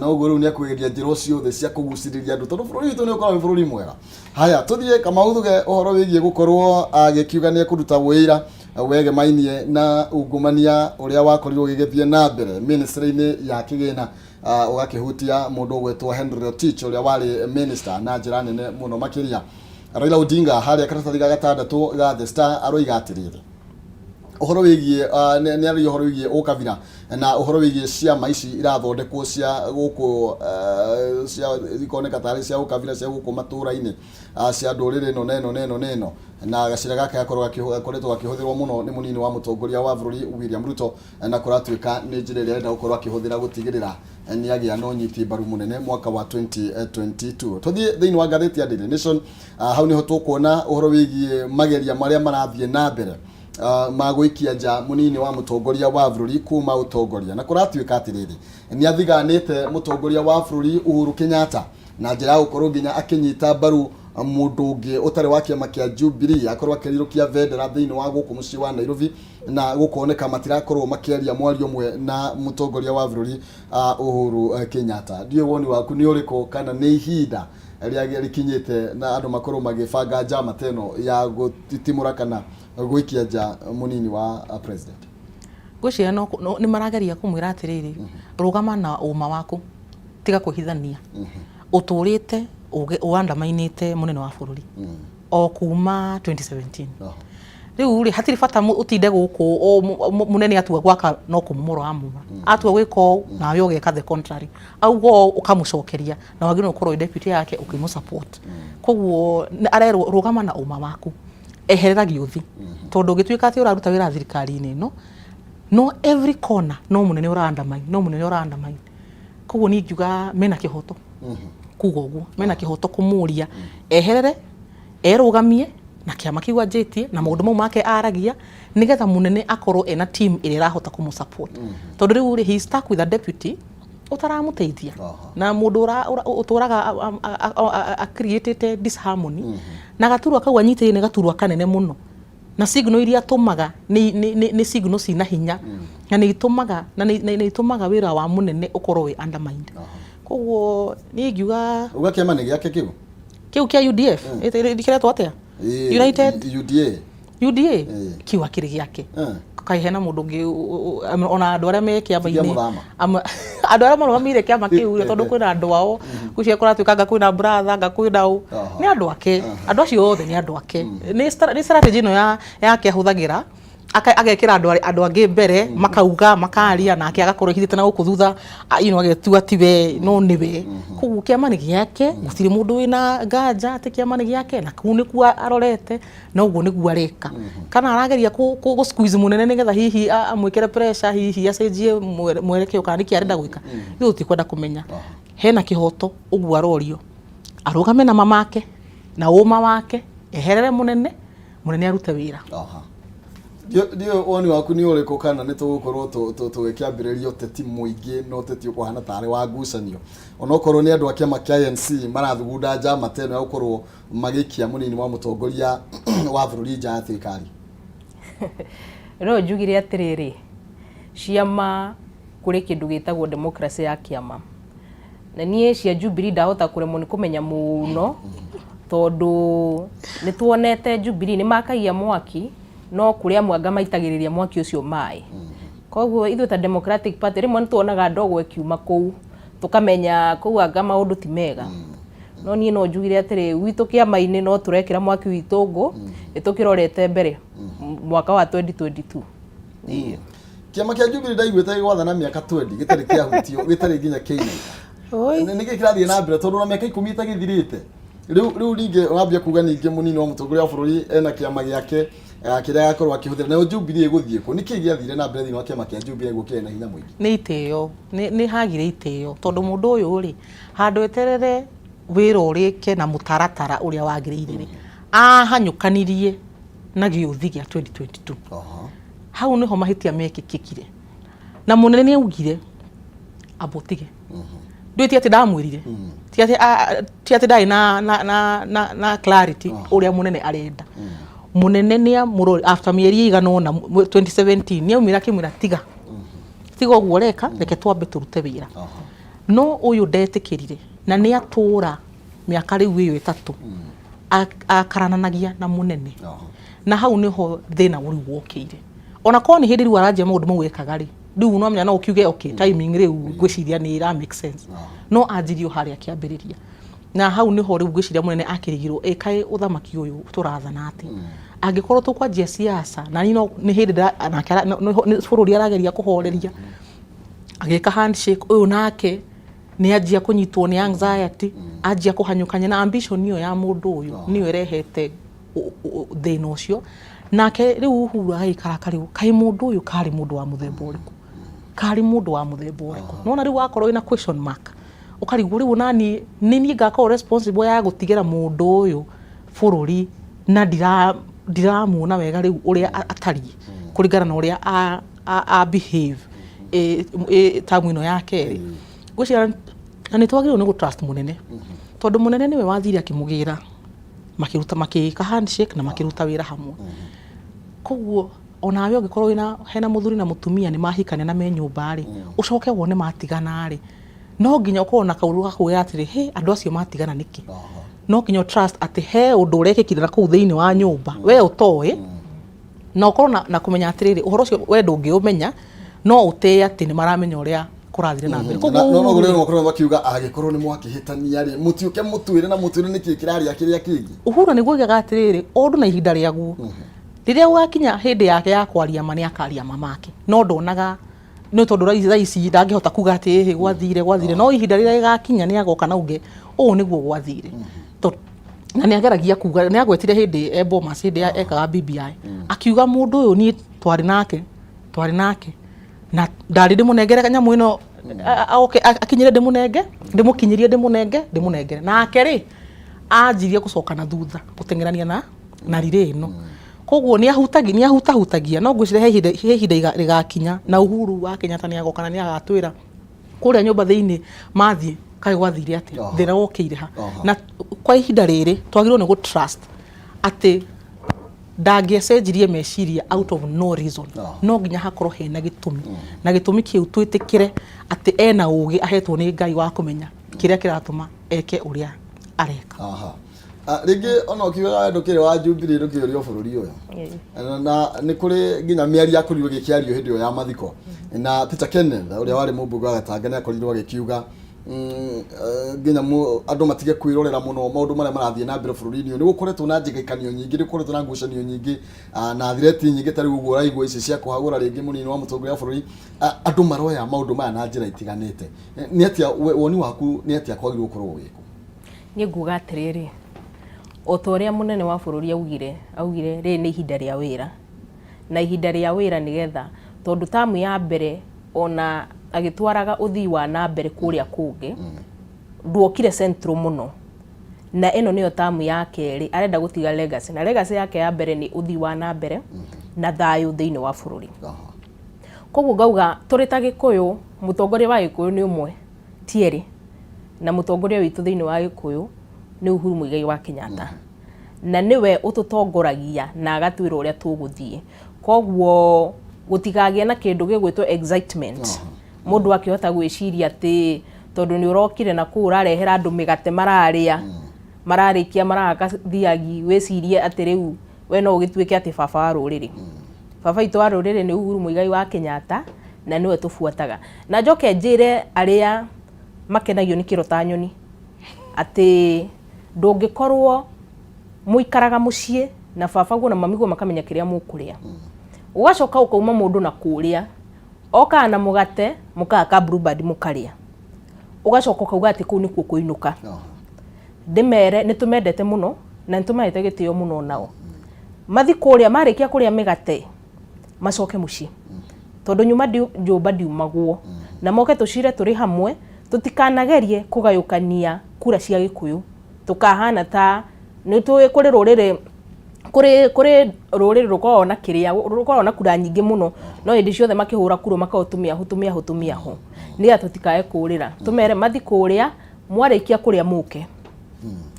na ũguo rĩu nĩ ekũgeria njĩra ciothe cia kũgucĩrĩria andũ tondũ bũrũri witũ nĩ ũkoragwo wĩ bũrũri mwega. Haya, tũthiĩ Kamau Thuge ũhoro wĩgiĩ gũkorwo agĩkiuga nĩ ekũruta wĩira wegemainie na ungumania ũrĩa wakorirwo ũgĩgĩthiĩ na mbere ministry-inĩ ya kĩgĩna, ũgakĩhutia mũndũ ũgwĩtwo Henry Rotich ũrĩa warĩ minister na njĩra nene mũno makĩria. Raila Odinga harĩa karatathi ga gatandatũ ga The Star aroiga atĩrĩrĩ, ũhoro wĩgiĩ nĩ aragia ũhoro wĩgiĩ ũkabira na ũhoro wĩgiĩ ciama ici irathondekwo cia gũkũ cia ikoneka tarĩ cia ũkabira cia gũkũ matũra-inĩ cia ndũrĩrĩ ĩno na ĩno na ĩno na ĩno, na gacĩra gaka gakorwo gakoretwo gakĩhũthĩrwo mũno nĩ mũnini wa mũtongoria wa bũrũri William Ruto, na kũratuĩka nĩ njĩra ĩrĩa arenda gũkorwo akĩhũthĩra gũtigĩrĩra nĩ agĩa na ũnyiti mbaru mũnene mwaka wa 2022. Tũthiĩ thĩinĩ wa ngathĩti ya Daily Nation, hau nĩho tũkuona ũhoro wĩgiĩ mageria marĩa marathiĩ na mbere ma gũikia nja mũnini wa mũtongoria wa bũrũri kuma ũtongoria, na kũratuĩka atĩrĩrĩ nĩ athiganĩte mũtongoria wa bũrũri Uhuru Kenyatta na njĩra ya gũkorwo nginya akĩnyita mbaru mũndũ ũngĩ ũtarĩ wa kĩama kĩa Jubilee akorwo akĩrirũkia bendera thĩinĩ wa gũkũ mũciĩ wa Nairobi, na gũkoneka matirakorwo makĩaria mwario ũmwe na mũtongoria wa bũrũri Uhuru Kenyatta. Ndiũĩ woni waku nĩ ũrĩkũ, kana nĩ ihinda rĩa rĩkinyĩte na andũ makorwo magĩbanga njama ta ĩno ya gũtitimũra kana gũikia nja mũnini wa president? Ngwĩciria nĩ marageria kũmwĩra atĩrĩrĩ, rũgama na ũma waku, tiga kwĩhithania. Ũtũrĩte Ũandamainĩte mũnene wa bũrũri o kuma 2017. Rĩu rĩ, hatirĩ bata ũtinde gũkũ o mũnene atua gwaka no kũmomora amomora, atua gwĩka ũũ nawe ũgeka the contrary, auga ũũ ũkamũcokeria, na wagĩrĩirwo gũkorwo wĩ deputy yake ũkĩmũ support. Koguo arerwo rũgama na ũma waku, eherera gĩũthi, tondũ ũngĩtuĩka atĩ ũraruta wĩra thirikari-inĩ ĩno, no every corner no mũnene ũra undermine, no mũnene ũra undermine. Koguo niĩ ingiuga mena kĩhoto kuga ũguo, mena kĩhoto kũmũria eherere, erũgamie na kĩama kĩu anjĩtie na maũndũ mau make aragia, nĩgetha mũnene akorwo ena team ĩrĩa ĩrahota kũmũ support, tondũ rĩu rĩ, he is stuck with a deputy ũtaramũteithia na mũndũ ũtũraga creatĩte disharmony, na gaturwa kau anyitĩrĩire nĩ gaturwa kanene mũno, na signal iria atũmaga nĩ signal cina hinya, na nĩ itũmaga wĩra wa mũnene ũkorwo wĩ undermined. Koguo niĩ ingiuga Uga kĩama nĩ gĩake kĩu. Kĩu kĩa UDF kĩretwo atĩa? United UDA. UDA. Ĩĩ. Kĩu akĩrĩ gĩake. Kaĩ hena mũndũ ũngĩ ona andũ arĩa me kĩama-inĩ Mũthama. Andũ arĩa marũgamĩrĩire kĩama kĩu rĩ, tondũ kwĩna andũ ao gwĩciria kũratuĩka anga kwĩna brother, anga kwĩna ũ, nĩ andũ ake. Andũ acio othe nĩ andũ ake. Nĩ strategy ĩno yake ahũthagĩra, agekĩra andũ angĩ mbere, makauga, makaria, nake agakorwo ehithĩte na gũkũ thutha, agetua tiwe no nĩwe. Koguo kĩama nĩ gĩake, gũtirĩ mũndũ wĩna nganja atĩ kĩama nĩ gĩake, na kũu nĩkuo arorete na ũguo nĩguo areka. Kana arageria kũ squeeze mũnene nĩgetha hihi amwĩkĩre pressure, hihi acenjie mwerekeo, kana nĩkĩ arenda gwĩka, ithuĩ tũtikwenda kũmenya. Hena kĩhoto ũguo arorio arũgame na mamake na ũma wake, eherere mũnene, mũnene arute wĩra. Ndiũ woni waku nĩ ũrĩkũ, kana nĩ tũgũkorwo tũgĩkĩambĩrĩria ũteti mũingĩ na ũteti ũkũhana tarĩ wa ngucanio, onokorwo nĩ andũ a kĩama kĩa ANC marathugunda njama ta ĩno ya gũkorwo magĩikia mũnini wa mũtongoria wa bũrũri nja ya thirikari? No njugire atĩrĩrĩ, ciama kũrĩ kĩndũ gĩtagwo democracy ya kĩama, na niĩ cia Jubilee ndahota kũremwo nĩ kũmenya mũno, tondũ nĩ tuonete Jubilee nĩ makagia mwaki, no kũrĩ amwe anga maitagĩrĩria mwaki ũcio maĩ. Koguo ithuĩ ta Democratic Party rĩmwe nĩ tuonaga ndogo ĩkiuma kũu, tũkamenya kũu anga maũndũ ti mega. No niĩ no njugire atĩrĩ, gwitũ kĩama-inĩ no tũrekĩra mwaki witũ ngũ, nĩ tũkĩrorete mbere mwaka wa 2022. Ĩĩ. Kĩama kĩa Jubilee ndaiguĩte gĩgwathana mĩaka 20 gĩtarĩ kĩahutio, gĩtarĩ nginya kĩinaina. Nĩ kĩĩ kĩrathiĩ na mbere, tondũ ona mĩaka 10 ĩtagĩthirĩte rĩu ningĩ ũrambia kuga ningĩ mũnini wa mũtongoria wa bũrũri ena kĩama gĩake kĩrĩa agakorwo akĩhũthĩra, nayo Jubilee ĩgũthiĩ kũ? Nĩ kĩĩ gĩathire na mbere thĩinĩ wa kĩama kĩa Jubilee nĩguo kĩgĩe na hinya mũingĩ? Nĩ itĩo, nĩ hagire itĩo, tondũ mũndũ ũyũ rĩ, handũ eterere wĩra ũrĩke na mũtaratara ũrĩa wagĩrĩire rĩ, ahanyũkanirie na gĩũthi gĩa 2022. Hau nĩho mahĩtia mekĩkĩkire, na mũnene nĩ augire amba ũtige. Ndũĩ ti atĩ ndamwĩrire, ti atĩ ndarĩ na clarity ũrĩa mũnene arenda. Mũnene nĩ amũrori after mĩeri ĩigana ũna 2017 nĩ aumire akĩmwĩra, "Tiga, tiga ũguo ũreka, reke twambe tũrute wĩra." No ũyũ ndetĩkĩrire, na nĩ atũra mĩaka rĩu ĩyo 3 akarananagia na mũnene. Na hau nĩho thĩna rĩu wokĩire. Ona korwo nĩ hĩndĩ rĩu aranjia maũndũ mau ekaga rĩ, rĩu no menya no ũkiuge okay, timing rĩu ngwĩciria nĩ ĩra make sense, no anjirie o harĩa kĩambĩrĩria, na hau nĩho rĩu ngwĩciria mũnene akĩrigirwo, ĩ kaĩ ũthamaki ũyũ tũrathana atĩ angĩkorwo tũkwanjia siasa, na niĩ no nĩ hĩndĩ nake nĩ bũrũri arageria kũhoreria, agĩka handshake ũyũ, nake nĩ anjia kũnyitwo nĩ anxiety, anjia kũhanyũkania na ambition ĩyo ya mũndũ ũyũ nĩyo ĩrehete thĩna ũcio. Nake rĩu Uhuru agagĩikara akarigwo, kaĩ mũndũ ũyũ karĩ mũndũ wa mũthemba ũrĩkũ, karĩ mũndũ wa mũthemba ũrĩkũ? Nona rĩu wakorwo wĩna question mark, ũkarigwo rĩu nani nĩ niĩ ngakorwo responsible ya gũtigĩra mũndũ ũyũ bũrũri, na ndiramuona wega rĩu ũrĩa atariĩ kũringana na ũrĩa a behave tamu ĩno ya kerĩ. Ngwĩciria na nĩ twagĩrĩirwo nĩ gũ trust mũnene, tondũ mũnene nĩwe wathire akĩmũgĩra, makĩruta, makĩka handshake na makĩruta wĩra hamwe. Koguo onawe ũngĩkorwo wĩna hena mũthuri na mũtumia nĩ mahikania na me nyũmba rĩ, ũcoke wone matigana rĩ, no nginya ũkorwo na kaũndũ ga kuga atĩrĩ, "Hĩ, andũ acio matigana nĩkĩ?" No nginya ũ trust atĩ he ũndũ ũrekĩkire na kũu thĩinĩ wa nyũmba we ũtoĩ, na ũkorwo na kũmenya atĩrĩrĩ, ũhoro ũcio we ndũngĩũmenya, no ũtĩe atĩ nĩ maramenya ũrĩa Kũrathire na mbere. Na no no Koguo kũrĩ makorwo makiuga angĩkorwo nĩ mwakĩhĩtania rĩ, mũtiũke mũtwĩre na mũtwĩre nĩkĩ kĩrarĩa kĩrĩa kĩngĩ. Uhuru nĩguo oigaga atĩrĩrĩ, o ũndũ na ihinda rĩaguo. Rĩrĩa gũgakinya hĩndĩ yake ya kwaria ma, nĩ akaria ma make. No ndonaga nĩ tondũ thaa ici ndangĩhota kuga atĩ ĩhĩ gwathire gwathire, no ihinda rĩrĩa rĩgakinya nĩ agoka na auge ũũ nĩguo gwathire. Na nĩ ageragia kuga, nĩ agwetire hĩndĩ e Bomas, hĩndĩ ya ekaga BBI, akiuga mũndũ ũyũ niĩ twarĩ nake, twarĩ nake na ndarĩ ndĩmũnengere nyamũ ĩno oke akinyĩre, ndĩmũnenge, ndĩmũkinyĩrie, ndĩmũnenge, ndĩmũnengere. Nake rĩ, anjirie gũcoka na thutha gũteng'erania na rirĩ ĩno. Koguo nĩ ahutagia, nĩ ahutahutagia, no ngwĩciria he ihinda rĩgakinya na Uhuru wa Kenyatta nĩ agoka na nĩ agatwĩra kũrĩa nyũmba thĩinĩ mathiĩ kaĩ gwathire atĩa, thĩna wokĩire ha. Na kwa ihinda rĩrĩ twagĩrĩirwo nĩ gũ trust atĩ ndangĩacenjirie meciria out of no reason. No nginya hakorwo hena gĩtũmi, na gĩtũmi kĩu twĩtĩkĩre atĩ ena ũgĩ ahetwo nĩ Ngai wa kũmenya kĩrĩa kĩratũma eke ũrĩa areka. Aha. Ah, rĩngĩ ona ũkiugaga we ndũkĩrĩ wa Jubilee, ndũkĩũrio bũrũri ũyũ. Na nĩ kũrĩ nginya mĩario yakorirwo ĩgĩkĩario hĩndĩ ĩyo ya mathiko, na Peter Kenneth ũrĩa warĩ mũmbunge wa Gatanga nĩ akorirwo agĩkiuga nginya andũ matige kwĩrorera mũno maũndũ marĩa marathiĩ na mbere bũrũri-inĩ ũyũ. Nĩ gũkoretwo na njĩgĩkanio nyingĩ, nĩ gũkoretwo na ngucanio nyingĩ na thireti nyingĩ, ta rĩu ũguo ũraigua ici cia kũhagũra rĩngĩ mũnini wa mũtongoria wa bũrũri. Ah, andũ maroya maũndũ maya na njĩra itiganĩte. Nĩ atĩa woni waku, nĩ atĩa kwagĩrĩirwo gũkorwo gũgĩkwo? Niĩ nguga atĩrĩrĩ, o ta ũrĩa mũnene wa bũrũri augire, augire rĩrĩ nĩ ihinda rĩa wĩra, na ihinda rĩa wĩra nĩgetha, tondũ tamu ya mbere ona agĩtwaraga ũthii wa na mbere kũrĩa kũngĩ, nduokire Central mũno, na ĩno nĩyo tamu ya kerĩ arenda gũtiga legacy, na legacy yake ya mbere nĩ ũthii wa na mbere na thayũ thĩinĩ wa bũrũri. Koguo ngauga tũrĩ ta Gĩkũyũ, mũtongoria wa Gĩkũyũ nĩ ũmwe, ti erĩ. Na mũtongoria witũ thĩinĩ wa Gĩkũyũ nĩ Uhuru Muigai wa Kenyatta. Na nĩwe ũtũtongoragia na agatwĩra ũrĩa tũgũthiĩ. Koguo gũtikagĩe na kĩndũ gĩgwĩtwo excitement. Mũndũ akĩhota gwĩciria atĩ tondũ nĩ ũrokire na kũu ũrarehera andũ mĩgate mararĩa, mararĩkia marahaka thiagi, wĩcirie atĩ rĩu we no ũgĩtuĩke atĩ baba wa rũrĩrĩ. Baba witũ wa rũrĩrĩ nĩ Uhuru Muigai wa Kenyatta na nĩwe tũbuataga. Na njoke njĩre arĩa makenagio nĩ kĩro ta nyoni atĩ ndũngĩkorwo mũikaraga mũciĩ na baba guo na mami guo makamenya kĩrĩa mũkũrĩa, ũgacoka ũkauma mũndũ na kũrĩa okaga na mũgate mũkahaka Blueband mũkarĩa, ũgacoka ũkauga atĩ kũu nĩkuo kũinũka. Ndĩmere nĩ tũmendete mũno na nĩ tũmahete gĩtĩo mũno, nao mathi kũrĩa marĩkia kũrĩa mĩgate macoke mũciĩ, tondũ nyuma nyũmba ndiumagwo, na moke tũcire tũrĩ hamwe. Tũtikanagerie kũgayũkania kura cia Gĩkũyũ tũkahana ta nĩ tũĩ kũrĩ rũrĩrĩ, kũrĩ rũrĩrĩ rũkoragwo na kĩrĩa rũkoragwo na kura nyingĩ mũno, no hĩndĩ ciothe makĩhũra kura makoragwo tũmĩahũ tũmĩahũ tũmĩahũ, nĩgetha tũtikae kũrĩra. Tũmere mathi kũrĩa, mwarĩkia kũrĩa mũke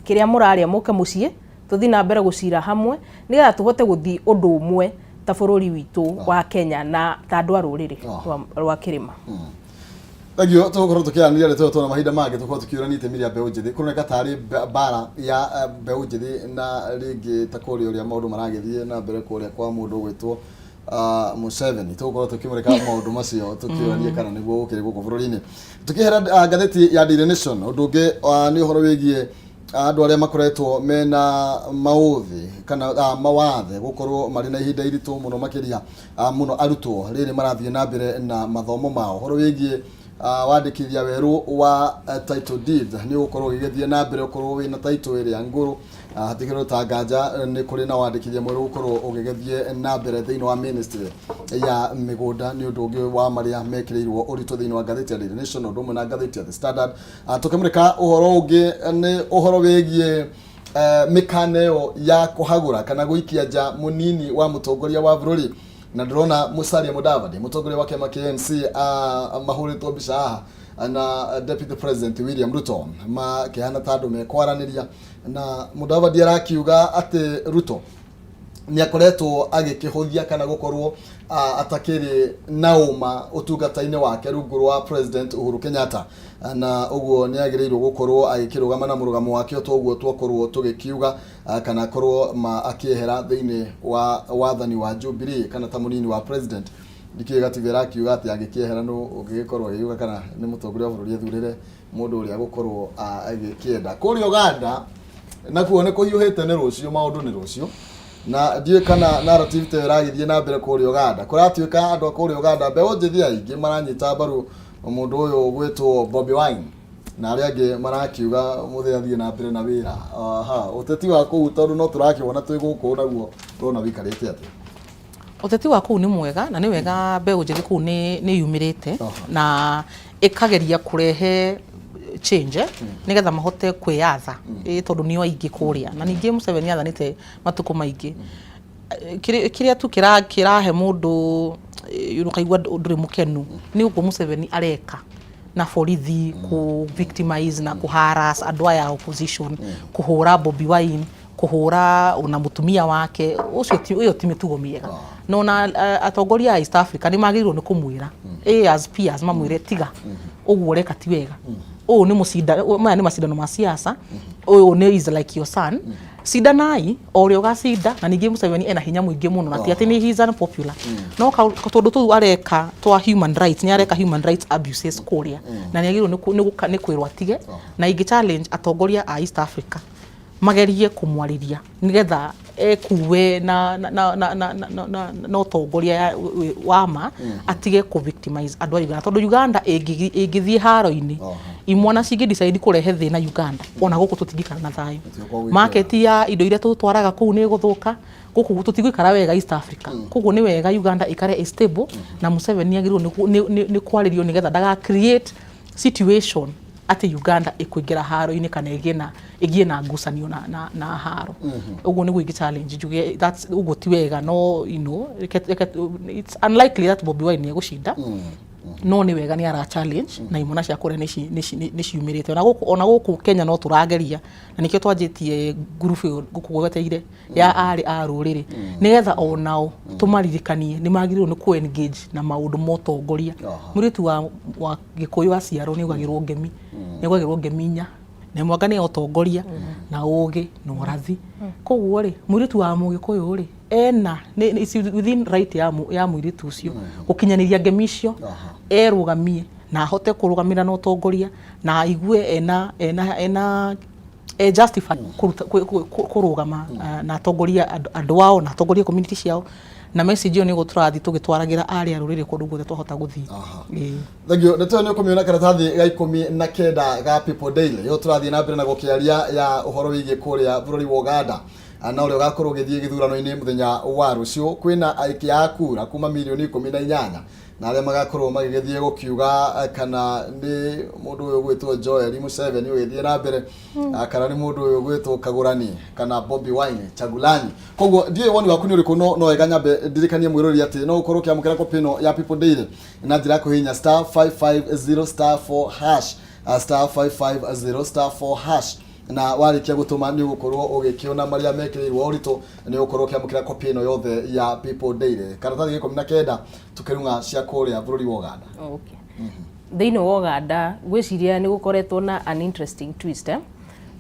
kĩrĩa mũrarĩa, mũke mũciĩ tũthiĩ na mbere gũcira hamwe, nĩgetha tũhote gũthiĩ ũndũ ũmwe ta bũrũri witũ wa Kenya na ta andũ a rũrĩrĩ rwa kĩrĩma. Thank you. Tũgũkorwo tũkĩaranĩria ndeto ĩyo tuona mahinda mangĩ, tũkorwo tũkĩũrania itemi rĩa mbeũ njĩthĩ. Kũroneka tarĩ mbara ya mbeũ njĩthĩ na rĩngĩ ta kũrĩa ũrĩa maũndũ maragĩthiĩ na mbere kũrĩa kwa mũndũ ũgwĩtwo Museveni. Tũgũkorwo tũkĩmũrĩka maũndũ macio, tũkĩũranie kana nĩguo gũkĩrĩ gũkũ bũrũri-inĩ. Tũkĩhera ngathĩti ya Daily Nation, ũndũ ũngĩ nĩ ũhoro wĩgiĩ andũ arĩa makoretwo mena maũthĩ kana mawathe gũkorwo marĩ na ihinda iritũ mũno, makĩria mũno arutwo rĩrĩ marathiĩ na mbere na mathomo mao. Ũhoro wĩgiĩ wandĩkithia werũ wa title deed nĩ ũgũkorwo ũgĩgĩthiĩ na mbere, ũkorwo wĩna title ĩrĩa ngũrũ. Hatikĩrĩ ta nganja nĩ kũrĩ na wandĩkithia mwerũ gũkorwo ũgĩgĩthiĩ na mbere thĩinĩ wa ministry ya mĩgũnda. Nĩ ũndũ ũngĩ wa marĩa mekĩrĩirwo ũritũ thĩinĩ wa ngathĩti ya Daily Nation, ũndũ ũmwe na ngathĩti ya The Standard. Tũkĩmũrĩka ũhoro ũngĩ nĩ ũhoro wĩgiĩ mĩkana ĩyo ya kũhagũra kana gũikia nja mũnini wa mũtongoria wa bũrũri, na ndĩrona Musalia Mudavadi, mũtongoria wa kĩama kĩa ANC, mahũrĩtwo mbica haha na Deputy President William Ruto makĩhana ta andũ mekwaranĩria, na Mudavadi arakiuga atĩ Ruto nĩ akoretwo agĩkĩhũthia kana gũkorwo atakĩrĩ na ũma ũtungata-inĩ wake rungu rwa President Uhuru Kenyatta, na ũguo nĩ agĩrĩirwo gũkorwo agĩkĩrũgama na mũrũgamo wake o toguo twakorwo tũgĩkiuga, kana akorwo ma akĩehera thĩinĩ wa wathani wa Jubilee kana ta mũnini wa president. Ndikĩũĩ gatiba ĩrakiuga atĩ angĩkĩehera nũ ũngĩgĩkorwo agĩgĩũka kana nĩ mũtongoria wa bũrũri ethurĩre mũndũ ũrĩa agũkorwo agĩkĩenda. Kũrĩa Uganda nakuo nĩ kũhiũhĩte, nĩ rũciũ, maũndũ nĩ rũciũ, na ndiũĩ kana narrative ta ĩyo ĩragĩthiĩ na mbere kũrĩa Uganda. Kũratuĩka andũ a kũrĩa Uganda, mbeũ njĩthĩ aingĩ maranyita mbaru mũndũ ũyũ ũgwĩtwo Bobi Wine, na arĩa angĩ marakiuga mũthee athiĩ na mbere na wĩra. Aha, ũteti wa kũu, tondũ no tũrakĩwona twĩ gũkũ, naguo ũrona wĩikarĩte atĩa? Ũteti wa kũu nĩ mwega na nĩ wega, mbeũ njĩthĩ kũu nĩ yumĩrĩte na ĩkageria kũrehe change nĩgetha mahote kwĩyatha, tondũ nĩo aingĩ kũrĩa, na ningĩ Museveni athanĩte matukũ maingĩ. Kĩrĩa tu kĩrahe mũndũ ũkaigua ndũrĩ mũkenu nĩ ũguo Museveni areka na borithi kũ victimize na kũ harass andũ aya a opposition, kũhũra Bobi Wine, kũhũra ona mũtumia wake ũcio. Ĩyo ti mĩtugo mĩega. No ona atongoria a East Africa nĩ magĩrĩirwo nĩ kũmwĩra as peers, mamwĩre, "Tiga ũguo ũreka, ti wega. Ũyũ nĩ mũcinda, maya nĩ macindano ma siasa. Ũyũ nĩ is like your son, cindanai o ũrĩa ũgacinda." Na ningĩ Museveni ena hinya mũingĩ mũno, na ti atĩ nĩ he is unpopular, no tũndũ tũu areka twa human rights, nĩ areka human rights abuses kũrĩa, na nĩ agĩrĩirwo nĩ kwĩrwo atige. Na ingĩ challenge atongoria a East Africa magerie kũmwarĩria nĩgetha ekuwe na ũtongoria wa ma, atige kũ victimize andũ a Uganda, tondũ Uganda ĩngĩthiĩ haro-inĩ, imwana cingĩ decide kũrehe thĩna Uganda, ona gũkũ tũtingĩikara na thayũ. Gũtigũkorwo gwĩ. Market ya indo iria tũtwaraga kũu nĩ ĩgũthũka, gũkũ tũtigũikara wega East Africa. Koguo nĩ wega Uganda ĩikare ĩ stable, na Museveni agĩrĩirwo nĩ kwarĩrio nĩgetha ndaga create situation atĩ Uganda ĩkũingĩra haro-inĩ kana ĩgĩe na ngucanio na haro. Ũguo nĩguo ingĩ challenge, njuge that's ũguo ti wega. No it's unlikely that Bobi Wine nĩ egũcinda, no nĩ wega nĩ ara challenge na imwana cia kũrĩa nĩ ciumĩrĩte. Ona gũkũ Kenya no tũrageria, na nĩkĩo twanjĩtie ngurubu ĩyo ngũkũgweteire ya arĩ a rũrĩrĩ, nĩgetha onao tũmaririkanie nĩ magĩrĩirwo nĩ kũ engage na maũndũ ma ũtongoria. Mũirĩtu wa Gĩkũyũ aciarwo nĩ augagĩrwo ngemi, nĩ augagĩrwo ngemi inya, na mwanga nĩ ya ũtongoria na ũgĩ na ũrathi. Koguo rĩ, mũirĩtu wa Mũgĩkũyũ rĩ, ena it's within right ya mũirĩtu ũcio gũkinyanĩria ngemi icio, erũgamie na ahote kũrũgamĩra na ũtongoria na aigue ena justify kũruta kũrũgama na atongoria andũ ao na atongoria community ciao. Na message ĩyo nĩguo tũrathiĩ tũgĩtwaragĩra arĩa rũrĩrĩ kũndũ guothe twahota gũthiĩ. Ĩĩ. Thengio. Nĩ tũĩ nĩ ũkũmĩona karatathi ga 19 ga People Daily yo. Tũrathiĩ na mbere na gũkĩaria ya ũhoro wĩgiĩ kũrĩa bũrũri wa Uganda na ũrĩa ũgakorwo ũgĩthiĩ gĩthurano-inĩ mũthenya wa rũciũ. Kwĩna aikia a kura kuma mirioni 18 na arĩa magakorwo magĩgĩthiĩ gũkiuga kana nĩ mũndũ ũyũ ũgwĩtwo Joel Museveni ũgĩthiĩ na mbere kana nĩ mũndũ ũyũ ũgwĩtwo Kagurani kana Bobi Wine Chagulanyi. Koguo ndiũĩ woni waku nĩ ũrĩkũ, no wega nyambe ndirikanie mwĩroreri atĩ no ũkorwo ũkĩamũkĩra kopi ĩno ya People Daily na njĩra ya kũhihinya *550*4 hash, star 550 star 4 hash, na warĩkia gũtũma nĩ ũgũkorwo ũgĩkĩona marĩa mekĩrĩirwo ũritũ, nĩ ũgũkorwo ũkĩamũkĩra kopi ĩno yothe ya People Daily, karatathi ga 19, tũkĩrung'a cia kũrĩa bũrũri wa Uganda. Okay. Thĩinĩ wa Uganda ngwĩciria nĩ gũkoretwo na an interesting twist, eh?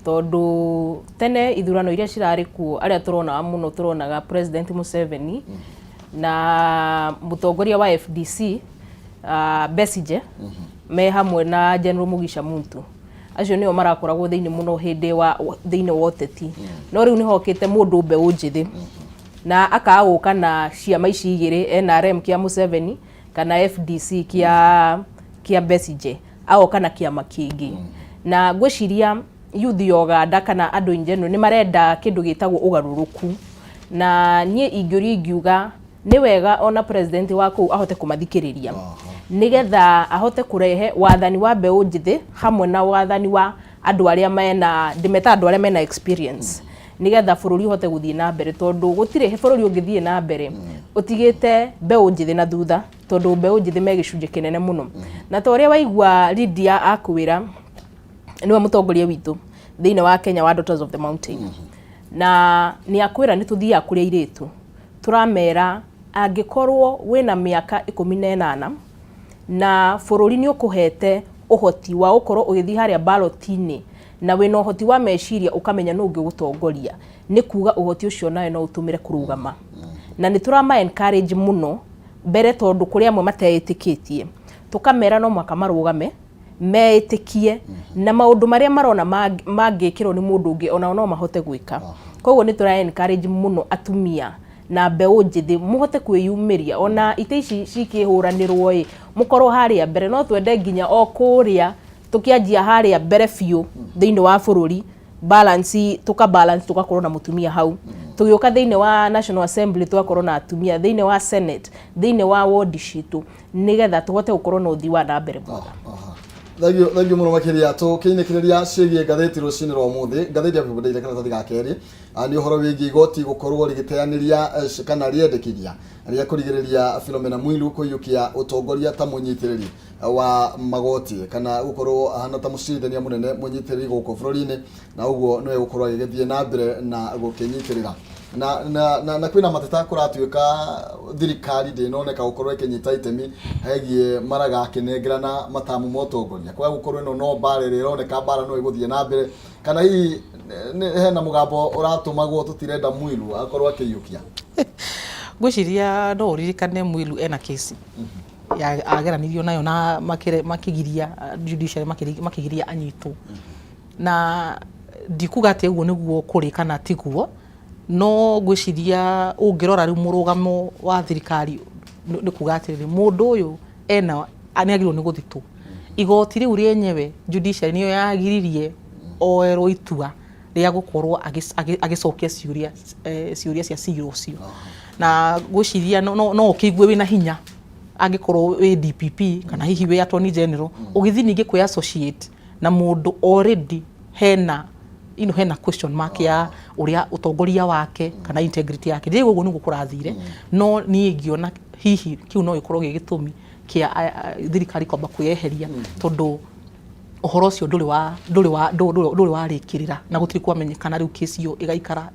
Tondũ tene ithurano iria cirarĩ kuo, arĩa tũronaga mũno, tũronaga President Museveni na mũtongoria wa FDC Besigye me hamwe na General Mugisha Muntu. Acio nĩo marakoragwo thĩinĩ mũno hĩndĩ wa thĩinĩ wa ũteti. No rĩu nĩ hokĩte mũndũ mbeũ njĩthĩ na akaga gũka na ciama ici igĩrĩ, NRM kĩa Museveni kana FDC kĩa Besigye, agoka na kĩama kĩngĩ. Na ngwĩciria youth ya Uganda kana andũ in general nĩ marenda kĩndũ gĩtagwo ũgarũrũku, na niĩ ingĩũrio ingiuga nĩ wega ona president wa kũu ahote kũmathikĩrĩria nĩgetha ahote kũrehe wathani wa mbeũ njĩthĩ hamwe na wathani wa andũ arĩa mena, ndĩmeta andũ arĩa mena experience, nĩgetha bũrũri ũhote gũthiĩ na mbere, tondũ gũtirĩ bũrũri ũngĩthiĩ na mbere ũtigĩte mbeũ njĩthĩ na thutha, tondũ mbeũ njĩthĩ me gĩcunjĩ kĩnene mũno. Na ta ũrĩa waigua Lydia akwĩra, nĩwe mũtongoria witũ thĩinĩ wa Kenya wa Daughters of the Mountain, na nĩ akwĩra nĩ tũthiaga kũrĩ airĩtu tũramera, angĩkorwo wĩna mĩaka 18 na bũrũri nĩ ũkũhete ũhoti wa gũkorwo ũgĩthiĩ harĩa ballot-inĩ na wĩna ũhoti wa meciria ũkamenya nũ ũngĩgũtongoria, nĩ kuga ũhoti ũcio nawe no ũtũmĩre kũrũgama. Na nĩ tũrama encourage mũno Mbere tondũ kũrĩ amwe mateĩtĩkĩtie, tũkamera no mũhaka marũgame meĩtĩkie na maũndũ marĩa marona mangĩkĩrwo nĩ mũndũ ũngĩ onao no mahote gwĩka. Koguo nĩ tũra encourage mũno atumia na mbeũ njĩthĩ mũhote kwĩyumĩria ona itĩ ici cikĩhũranĩrwo ĩ mũkorwo harĩa mbere. No twende nginya o kũrĩa tũkĩanjia harĩa mbere biũ thĩinĩ wa bũrũri balance, tũka balance tũgakorwo na mũtumia hau, tũgĩũka thĩinĩ wa National Assembly tũgakorwo na atumia, thĩinĩ wa Senate, thĩinĩ wa ward citũ, nĩgetha tũhote gũkorwo na ũthii wa na mbere mwega. Thengio, thengio mũno makĩria. Tũkĩinĩkĩrĩria ciĩgiĩ ngathĩti rũcinĩ rwa ũmũthĩ, ngathĩti ya People Daily karatathi ga kerĩ, nĩ ũhoro wĩgiĩ igoti gũkorwo rĩgĩteanĩria kana rĩendekithia rĩa kũrigĩrĩria Philomena Mwilu kũiyũkia ũtongoria ta mũnyitĩrĩri wa magoti kana gũkorwo ahana ta mũcirithania mũnene mũnyitĩrĩri gũkũ bũrũri-inĩ, na ũguo nĩwe gũkorwo agĩgĩthiĩ na mbere na gũkĩnyitĩrĩra na kwĩna mateta kũratuĩka thirikari ndĩnoneka gũkorwo ĩkĩnyita itemi hegiĩ Maraga akĩnengerana matamu ma ũtongoria, kwaga gũkorwo ĩno no mbara ĩrĩa ĩroneka mbara no ĩgũthiĩ na mbere, kana hihi hena mũgambo ũratũmagwo tũtirenda Mwilu akorwo akĩiyũkia? Ngwĩciria no ũririkane Mwilu ena kesi ya ageranirio nayo na makĩgiria judiciary makĩgiria anyitwo, na ndikuga atĩ ũguo nĩguo kũrĩ kana tiguo, no ngwĩciria ũngĩrora rĩu mũrũgamo wa thirikari nĩ kuga atĩrĩrĩ, mũndũ ũyũ ena nĩ agĩrĩirwo nĩ gũthitwo. Igoti rĩu rĩenyewe, judiciary, nĩyo yagiririe oerwo itua rĩa gũkorwo agĩcokia ciũria cia cira ũcio, na ngwĩciria no ũkĩigue wĩna hinya angĩkorwo wĩ DPP kana hihi wĩ attorney general ũgĩthiĩ ningĩ kwĩ associate na mũndũ already hena hena question mark ya ũrĩa ũtongoria wake kana integrity yake. Ndiũĩ ũguo nĩguo kũrathire, no niĩ ngĩona hihi kĩu no gĩkorwo gĩ gĩtũmi kĩa thirikari kwamba kwĩyeheria, tondũ ũhoro ũcio ndũrĩ wa ndũrĩ wa ndũrĩ warĩkĩrĩra na gũtirĩ kwamenyekana rĩu kesi ĩyo ĩgaikara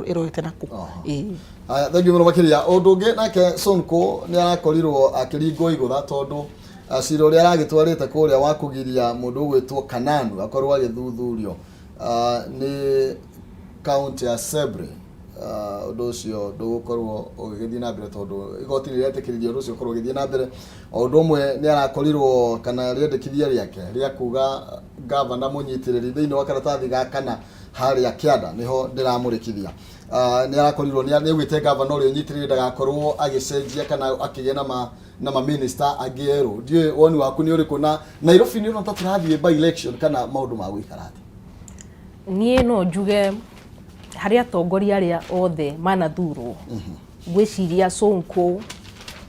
ĩrorete nakũ. Ĩĩ. Aya, thengiũ mũno makĩria. Ũndũ ũngĩ nake Sonko nĩ arakorirwo akĩringwo igũtha tondũ cira ũrĩa aragĩtwarĩte kũrĩa wa kũgiria mũndũ ũgwĩtwo Kananu akorwo agĩthuthurio nĩ county assembly, ũndũ ũcio ndũgũkorwo ũgĩgĩthiĩ na mbere tondũ igoti rĩretĩkĩririe ũndũ ũcio ũkorwo ũgĩthiĩ na mbere. O ũndũ ũmwe nĩ arakorirwo kana rĩendekithia rĩake rĩa kuga gavana mũnyitĩrĩri thĩinĩ wa karatathi ga kana harĩa kĩanda nĩho ndĩramũrĩkithia, nĩ arakorirwo nĩ augĩte gavana ũrĩa ũnyitĩrĩire ndagakorwo agĩcenjia kana akĩgĩa na ma minister angĩ erũ. Ndiũĩ woni waku nĩ ũrĩkũ, na Nairobi nĩ ũrona ta tũrathiĩ by election kana maũndũ ma gũikara atĩa? Niĩ no njuge harĩ atongoria arĩa othe manathurwo, ngwĩciria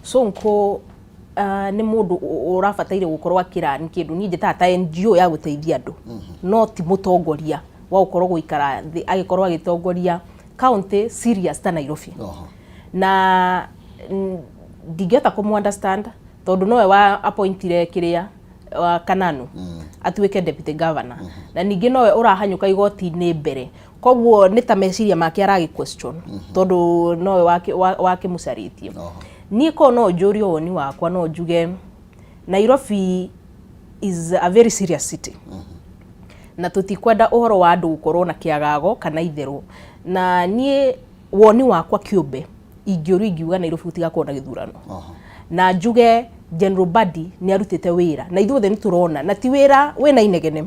Sonko nĩ mũndũ ũrabataire gũkorwo akĩrani kĩndũ niĩ njĩtaga ta NGO ya gũteithia andũ, no ti mũtongoria wa gũkorwo gũikara thĩ agĩkorwo agĩtongoria county serious ta Nairobi. Na ndingĩhota kũmũ understand tondũ nowe wa appointire kĩrĩa wa Kananu atuĩke deputy governor, na ningĩ nowe ũrahanyũka igoti-inĩ mbere, koguo nĩ ta meciria make aragĩ question tondũ nowe wakĩmũcarĩtie. Niĩ korwo no njũrio woni wakwa, no njuge Nairobi is a very serious city na tũtikwenda ũhoro wa andũ gũkorwo na kĩagago kana itherũ, na niĩ woni wakwa kĩũmbe ingĩũrio ingiuga Nairobi gũtigakorwo na gĩthurano, na njuge General Badi nĩ arutĩte wĩra na ithuothe nĩ tũrona, na ti wĩra wĩna inegene,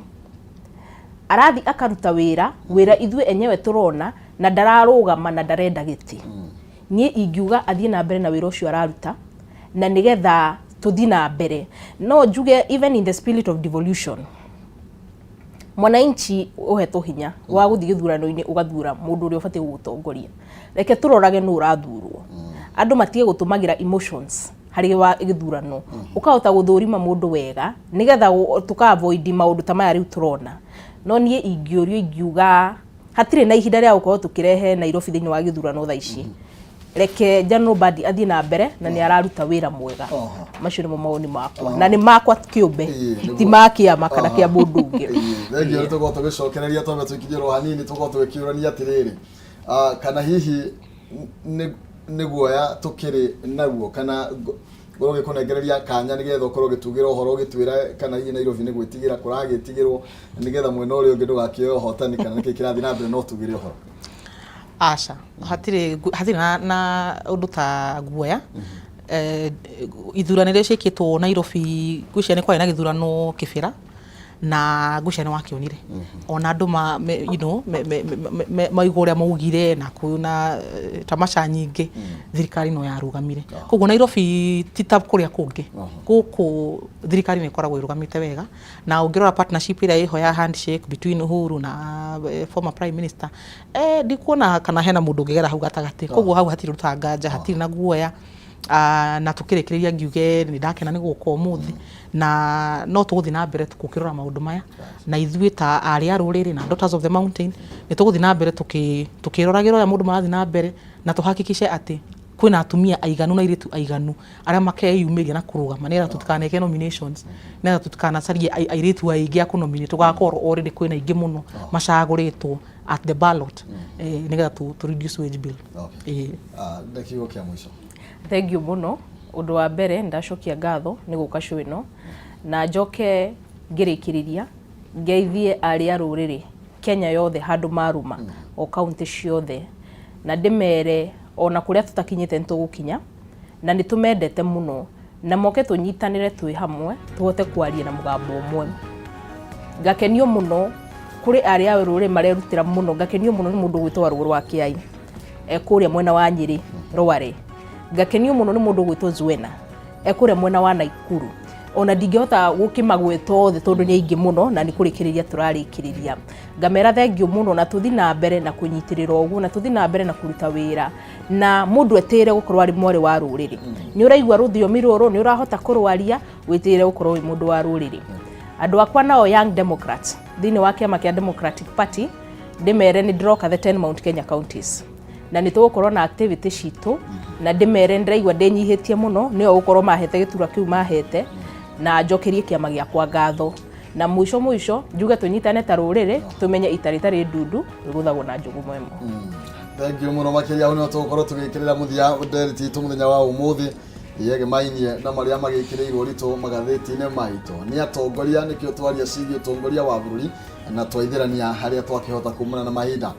arathi akaruta wĩra ithuĩ enyewe tũrona, na ndararũgama na ndarenda gĩtĩ. Niĩ ingiuga athiĩ na mbere na wĩra ũcio araruta na nĩgetha tũthiĩ na mbere. No njuge even in the spirit of devolution, mwananchi ũhetwo hinya wa gũthiĩ gĩthurano-inĩ ũgathura mũndũ ũrĩa ũbatiĩ gũgũtongoria, reke tũrorage nũ ũrathurwo, andũ matige gũtũmagĩra emotions harĩ wa gĩthurano, ũkahota gũthũrima mũndũ wega nĩgetha tũka avoid maũndũ ta maya rĩu tũrona. No niĩ ingĩũrio ingiuga hatirĩ na ihinda rĩa gũkorwo tũkĩrehe Nairobi thĩinĩ wa gĩthurano thaa ici. Reke General Badi athiĩ na mbere na nĩ araruta wĩra mwega. Macio nĩmo mawoni makwa na nĩ makwa kĩũmbe, ti ma kĩama kana kĩa mũndũ ũngĩ. Thengio. Nĩ tũkorwo tũgĩcokereria twambe tũikirie ro hanini, tũkorwo tũgĩkĩũrania atĩrĩrĩ, kana hihi nĩ guoya tũkĩrĩ naguo, kana ngorwo ngĩkũnengereria kanya nĩgetha ũkorwo ũgĩtugĩra ũhoro ũgĩtwĩra kana hihi Nairobi nĩ gwĩtigĩra kũragĩtigĩrwo nĩgetha mwena ũrĩa ũngĩ ndũgakĩoe ũhotani, kana nĩkĩ kĩrathiĩ na mbere, no tugĩre ũhoro. Aca, hatirĩ hatirĩ na ũndũ ta guoya. Ithurano iria ciĩkĩtwo Nairobi, ngwĩciria nĩ kwarĩ na gĩthurano Kĩbĩra, na ngwĩciria nĩ wakĩonire ona andũ ma, me, you know, me, me, me, me, maigua ũrĩa maugire na kwĩna tamasha nyingĩ, thirikari no yarũgamire. Koguo Nairobi ti ta kũrĩa kũngĩ, gũkũ thirikari nĩ ĩkoragwo ĩrũgamĩte wega. Na ũngĩrora partnership ĩrĩa ĩho ya handshake between Uhuru na former prime minister, ndikuona kana hena mũndũ ũngĩgera hau gatagatĩ. Koguo hau hatirĩ ũndũ ta nganja, hatirĩ na guoya. Na tũkĩrĩkĩrĩria ngiuge nĩ ndakena nĩ gũka ũmũthĩ, na no tũgũthiĩ na mbere gũkĩrora maũndũ maya, na ithuĩ ta arĩ a rũrĩrĩ na Daughters of the Mountain nĩ tũgũthiĩ na mbere tũkĩroragĩra ũrĩa maũndũ marathiĩ na mbere, na tũhakikice atĩ kwĩna atumia aiganu na airĩtu aiganu arĩa makeyumĩria na kũrũgama, nĩgetha tũtikaneke nominations, nĩgetha tũtikanacarie airĩtu aingĩ a kũnominate, tũgakorwo already kwĩna aingĩ mũno macagũrĩtwo at the ballot, nĩgetha tũ reduce wage bill. Na kiugo kĩa mũico. Thank you mũno. Ũndũ wa mbere, ndacokia ngatho nĩ gũka show ĩno, na njoke ngĩrĩkĩrĩria ngeithie arĩ a rũrĩrĩ Kenya yothe handũ maruma o kaunti ciothe, na ndĩmere ona kũrĩa tũtakinyĩte nĩ tũgũkinya, na nĩ tũmendete mũno, na moke tũnyitanĩre twĩ hamwe tũhote kwaria na mũgambo ũmwe. Ngakenio mũno kũrĩ arĩa a rũrĩrĩ marerutĩra mũno, ngakenio mũno nĩ mũndũ ũgwĩtwo Warũgũrũ wa Kĩai kũrĩa mwena wa Nyĩrĩ Rware. Ngakenio mũno nĩ mũndũ ũgwĩtwo Zuena kũrĩa mwena wa Naikuru. Ona ndingĩhota gũkĩmagweta othe tondũ nĩ aingĩ mũno, na nĩ kũrĩkĩrĩria tũrarĩkĩrĩria. Ngamera thengio mũno, na tũthi na mbere na kũnyitĩrĩra ũguo, na tũthi na mbere na kũruta wĩra, na mũndũ etĩĩre gũkorwo arĩ mwarĩ wa rũrĩrĩ. Nĩ ũraigua rũthiomi rũrũ, nĩ ũrahota kũrwaria, wĩtĩĩre gũkorwo wĩ mũndũ wa rũrĩrĩ. Andũ akwa nao Young Democrats thĩinĩ wa kĩama kĩa Democratic Party, ndĩmere nĩ ndĩroka the 10 Mount Kenya counties, na nĩ tũgũkorwo na activity citũ, na ndĩmere ndĩraigua ndĩnyihĩtie mũno nĩo gũkorwo mahete gĩturwa kĩu mahete, na njokerie kĩama gĩakwa ngatho. Na mũico mũico njuge tũnyitane ta rũrĩrĩ, tũmenye ita rĩtarĩ ndundu rĩgũthagwo na njũgũma ĩmwe. Thank you mũno makĩria. Hau nĩho tũgũkorwo tũgĩkĩrĩra mũthia ndereti itũ mũthenya wa ũmũthĩ yegemainie na marĩa magĩkĩrĩirwo ũritũ magathĩti-inĩ maitũ nĩ atongoria. Nĩkĩo twaria ciĩgiĩ ũtongoria wa bũrũri na twaithĩrania harĩa twakĩhota kumana na mahinda.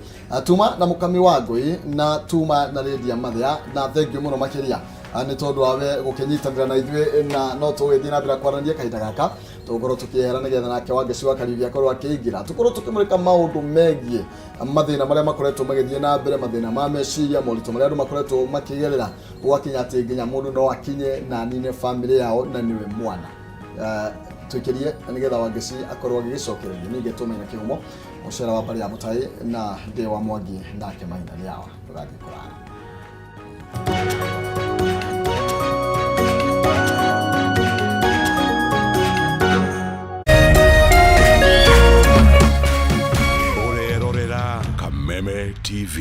Tuma na mũkami wa ngũi na tuma na Lydia Mathia, na thank you mũno makĩria nĩ tondũ wawe gũkĩnyitanĩra na ithuĩ, na no tũgĩthiĩ na mbere kwaranĩria kahinda gaka tũgũkorwo tũkĩehera nĩgetha nake Wangeci wa Kariuki akorwo akĩingĩra, tũkorwo tũkĩmũrĩka maũndũ megiĩ mathĩna marĩa makoretwo magĩthiĩ na mbere, mathĩna ma meciria, moritũ marĩa andũ makoretwo makĩgerera, gwakinya atĩ nginya mũndũ no akinye na anine bamĩrĩ yao na nĩwe mwana. Twĩkĩrie nĩgetha Wangeci akorwo agĩgĩcokereria. Ningĩ tũmenya kĩhumo mũcera wa mbarĩ ya mũtai na ndĩ wa Mwangi nake Maina nĩ awa tũgathiĩ kũraya. Ũrerorera Kameme TV.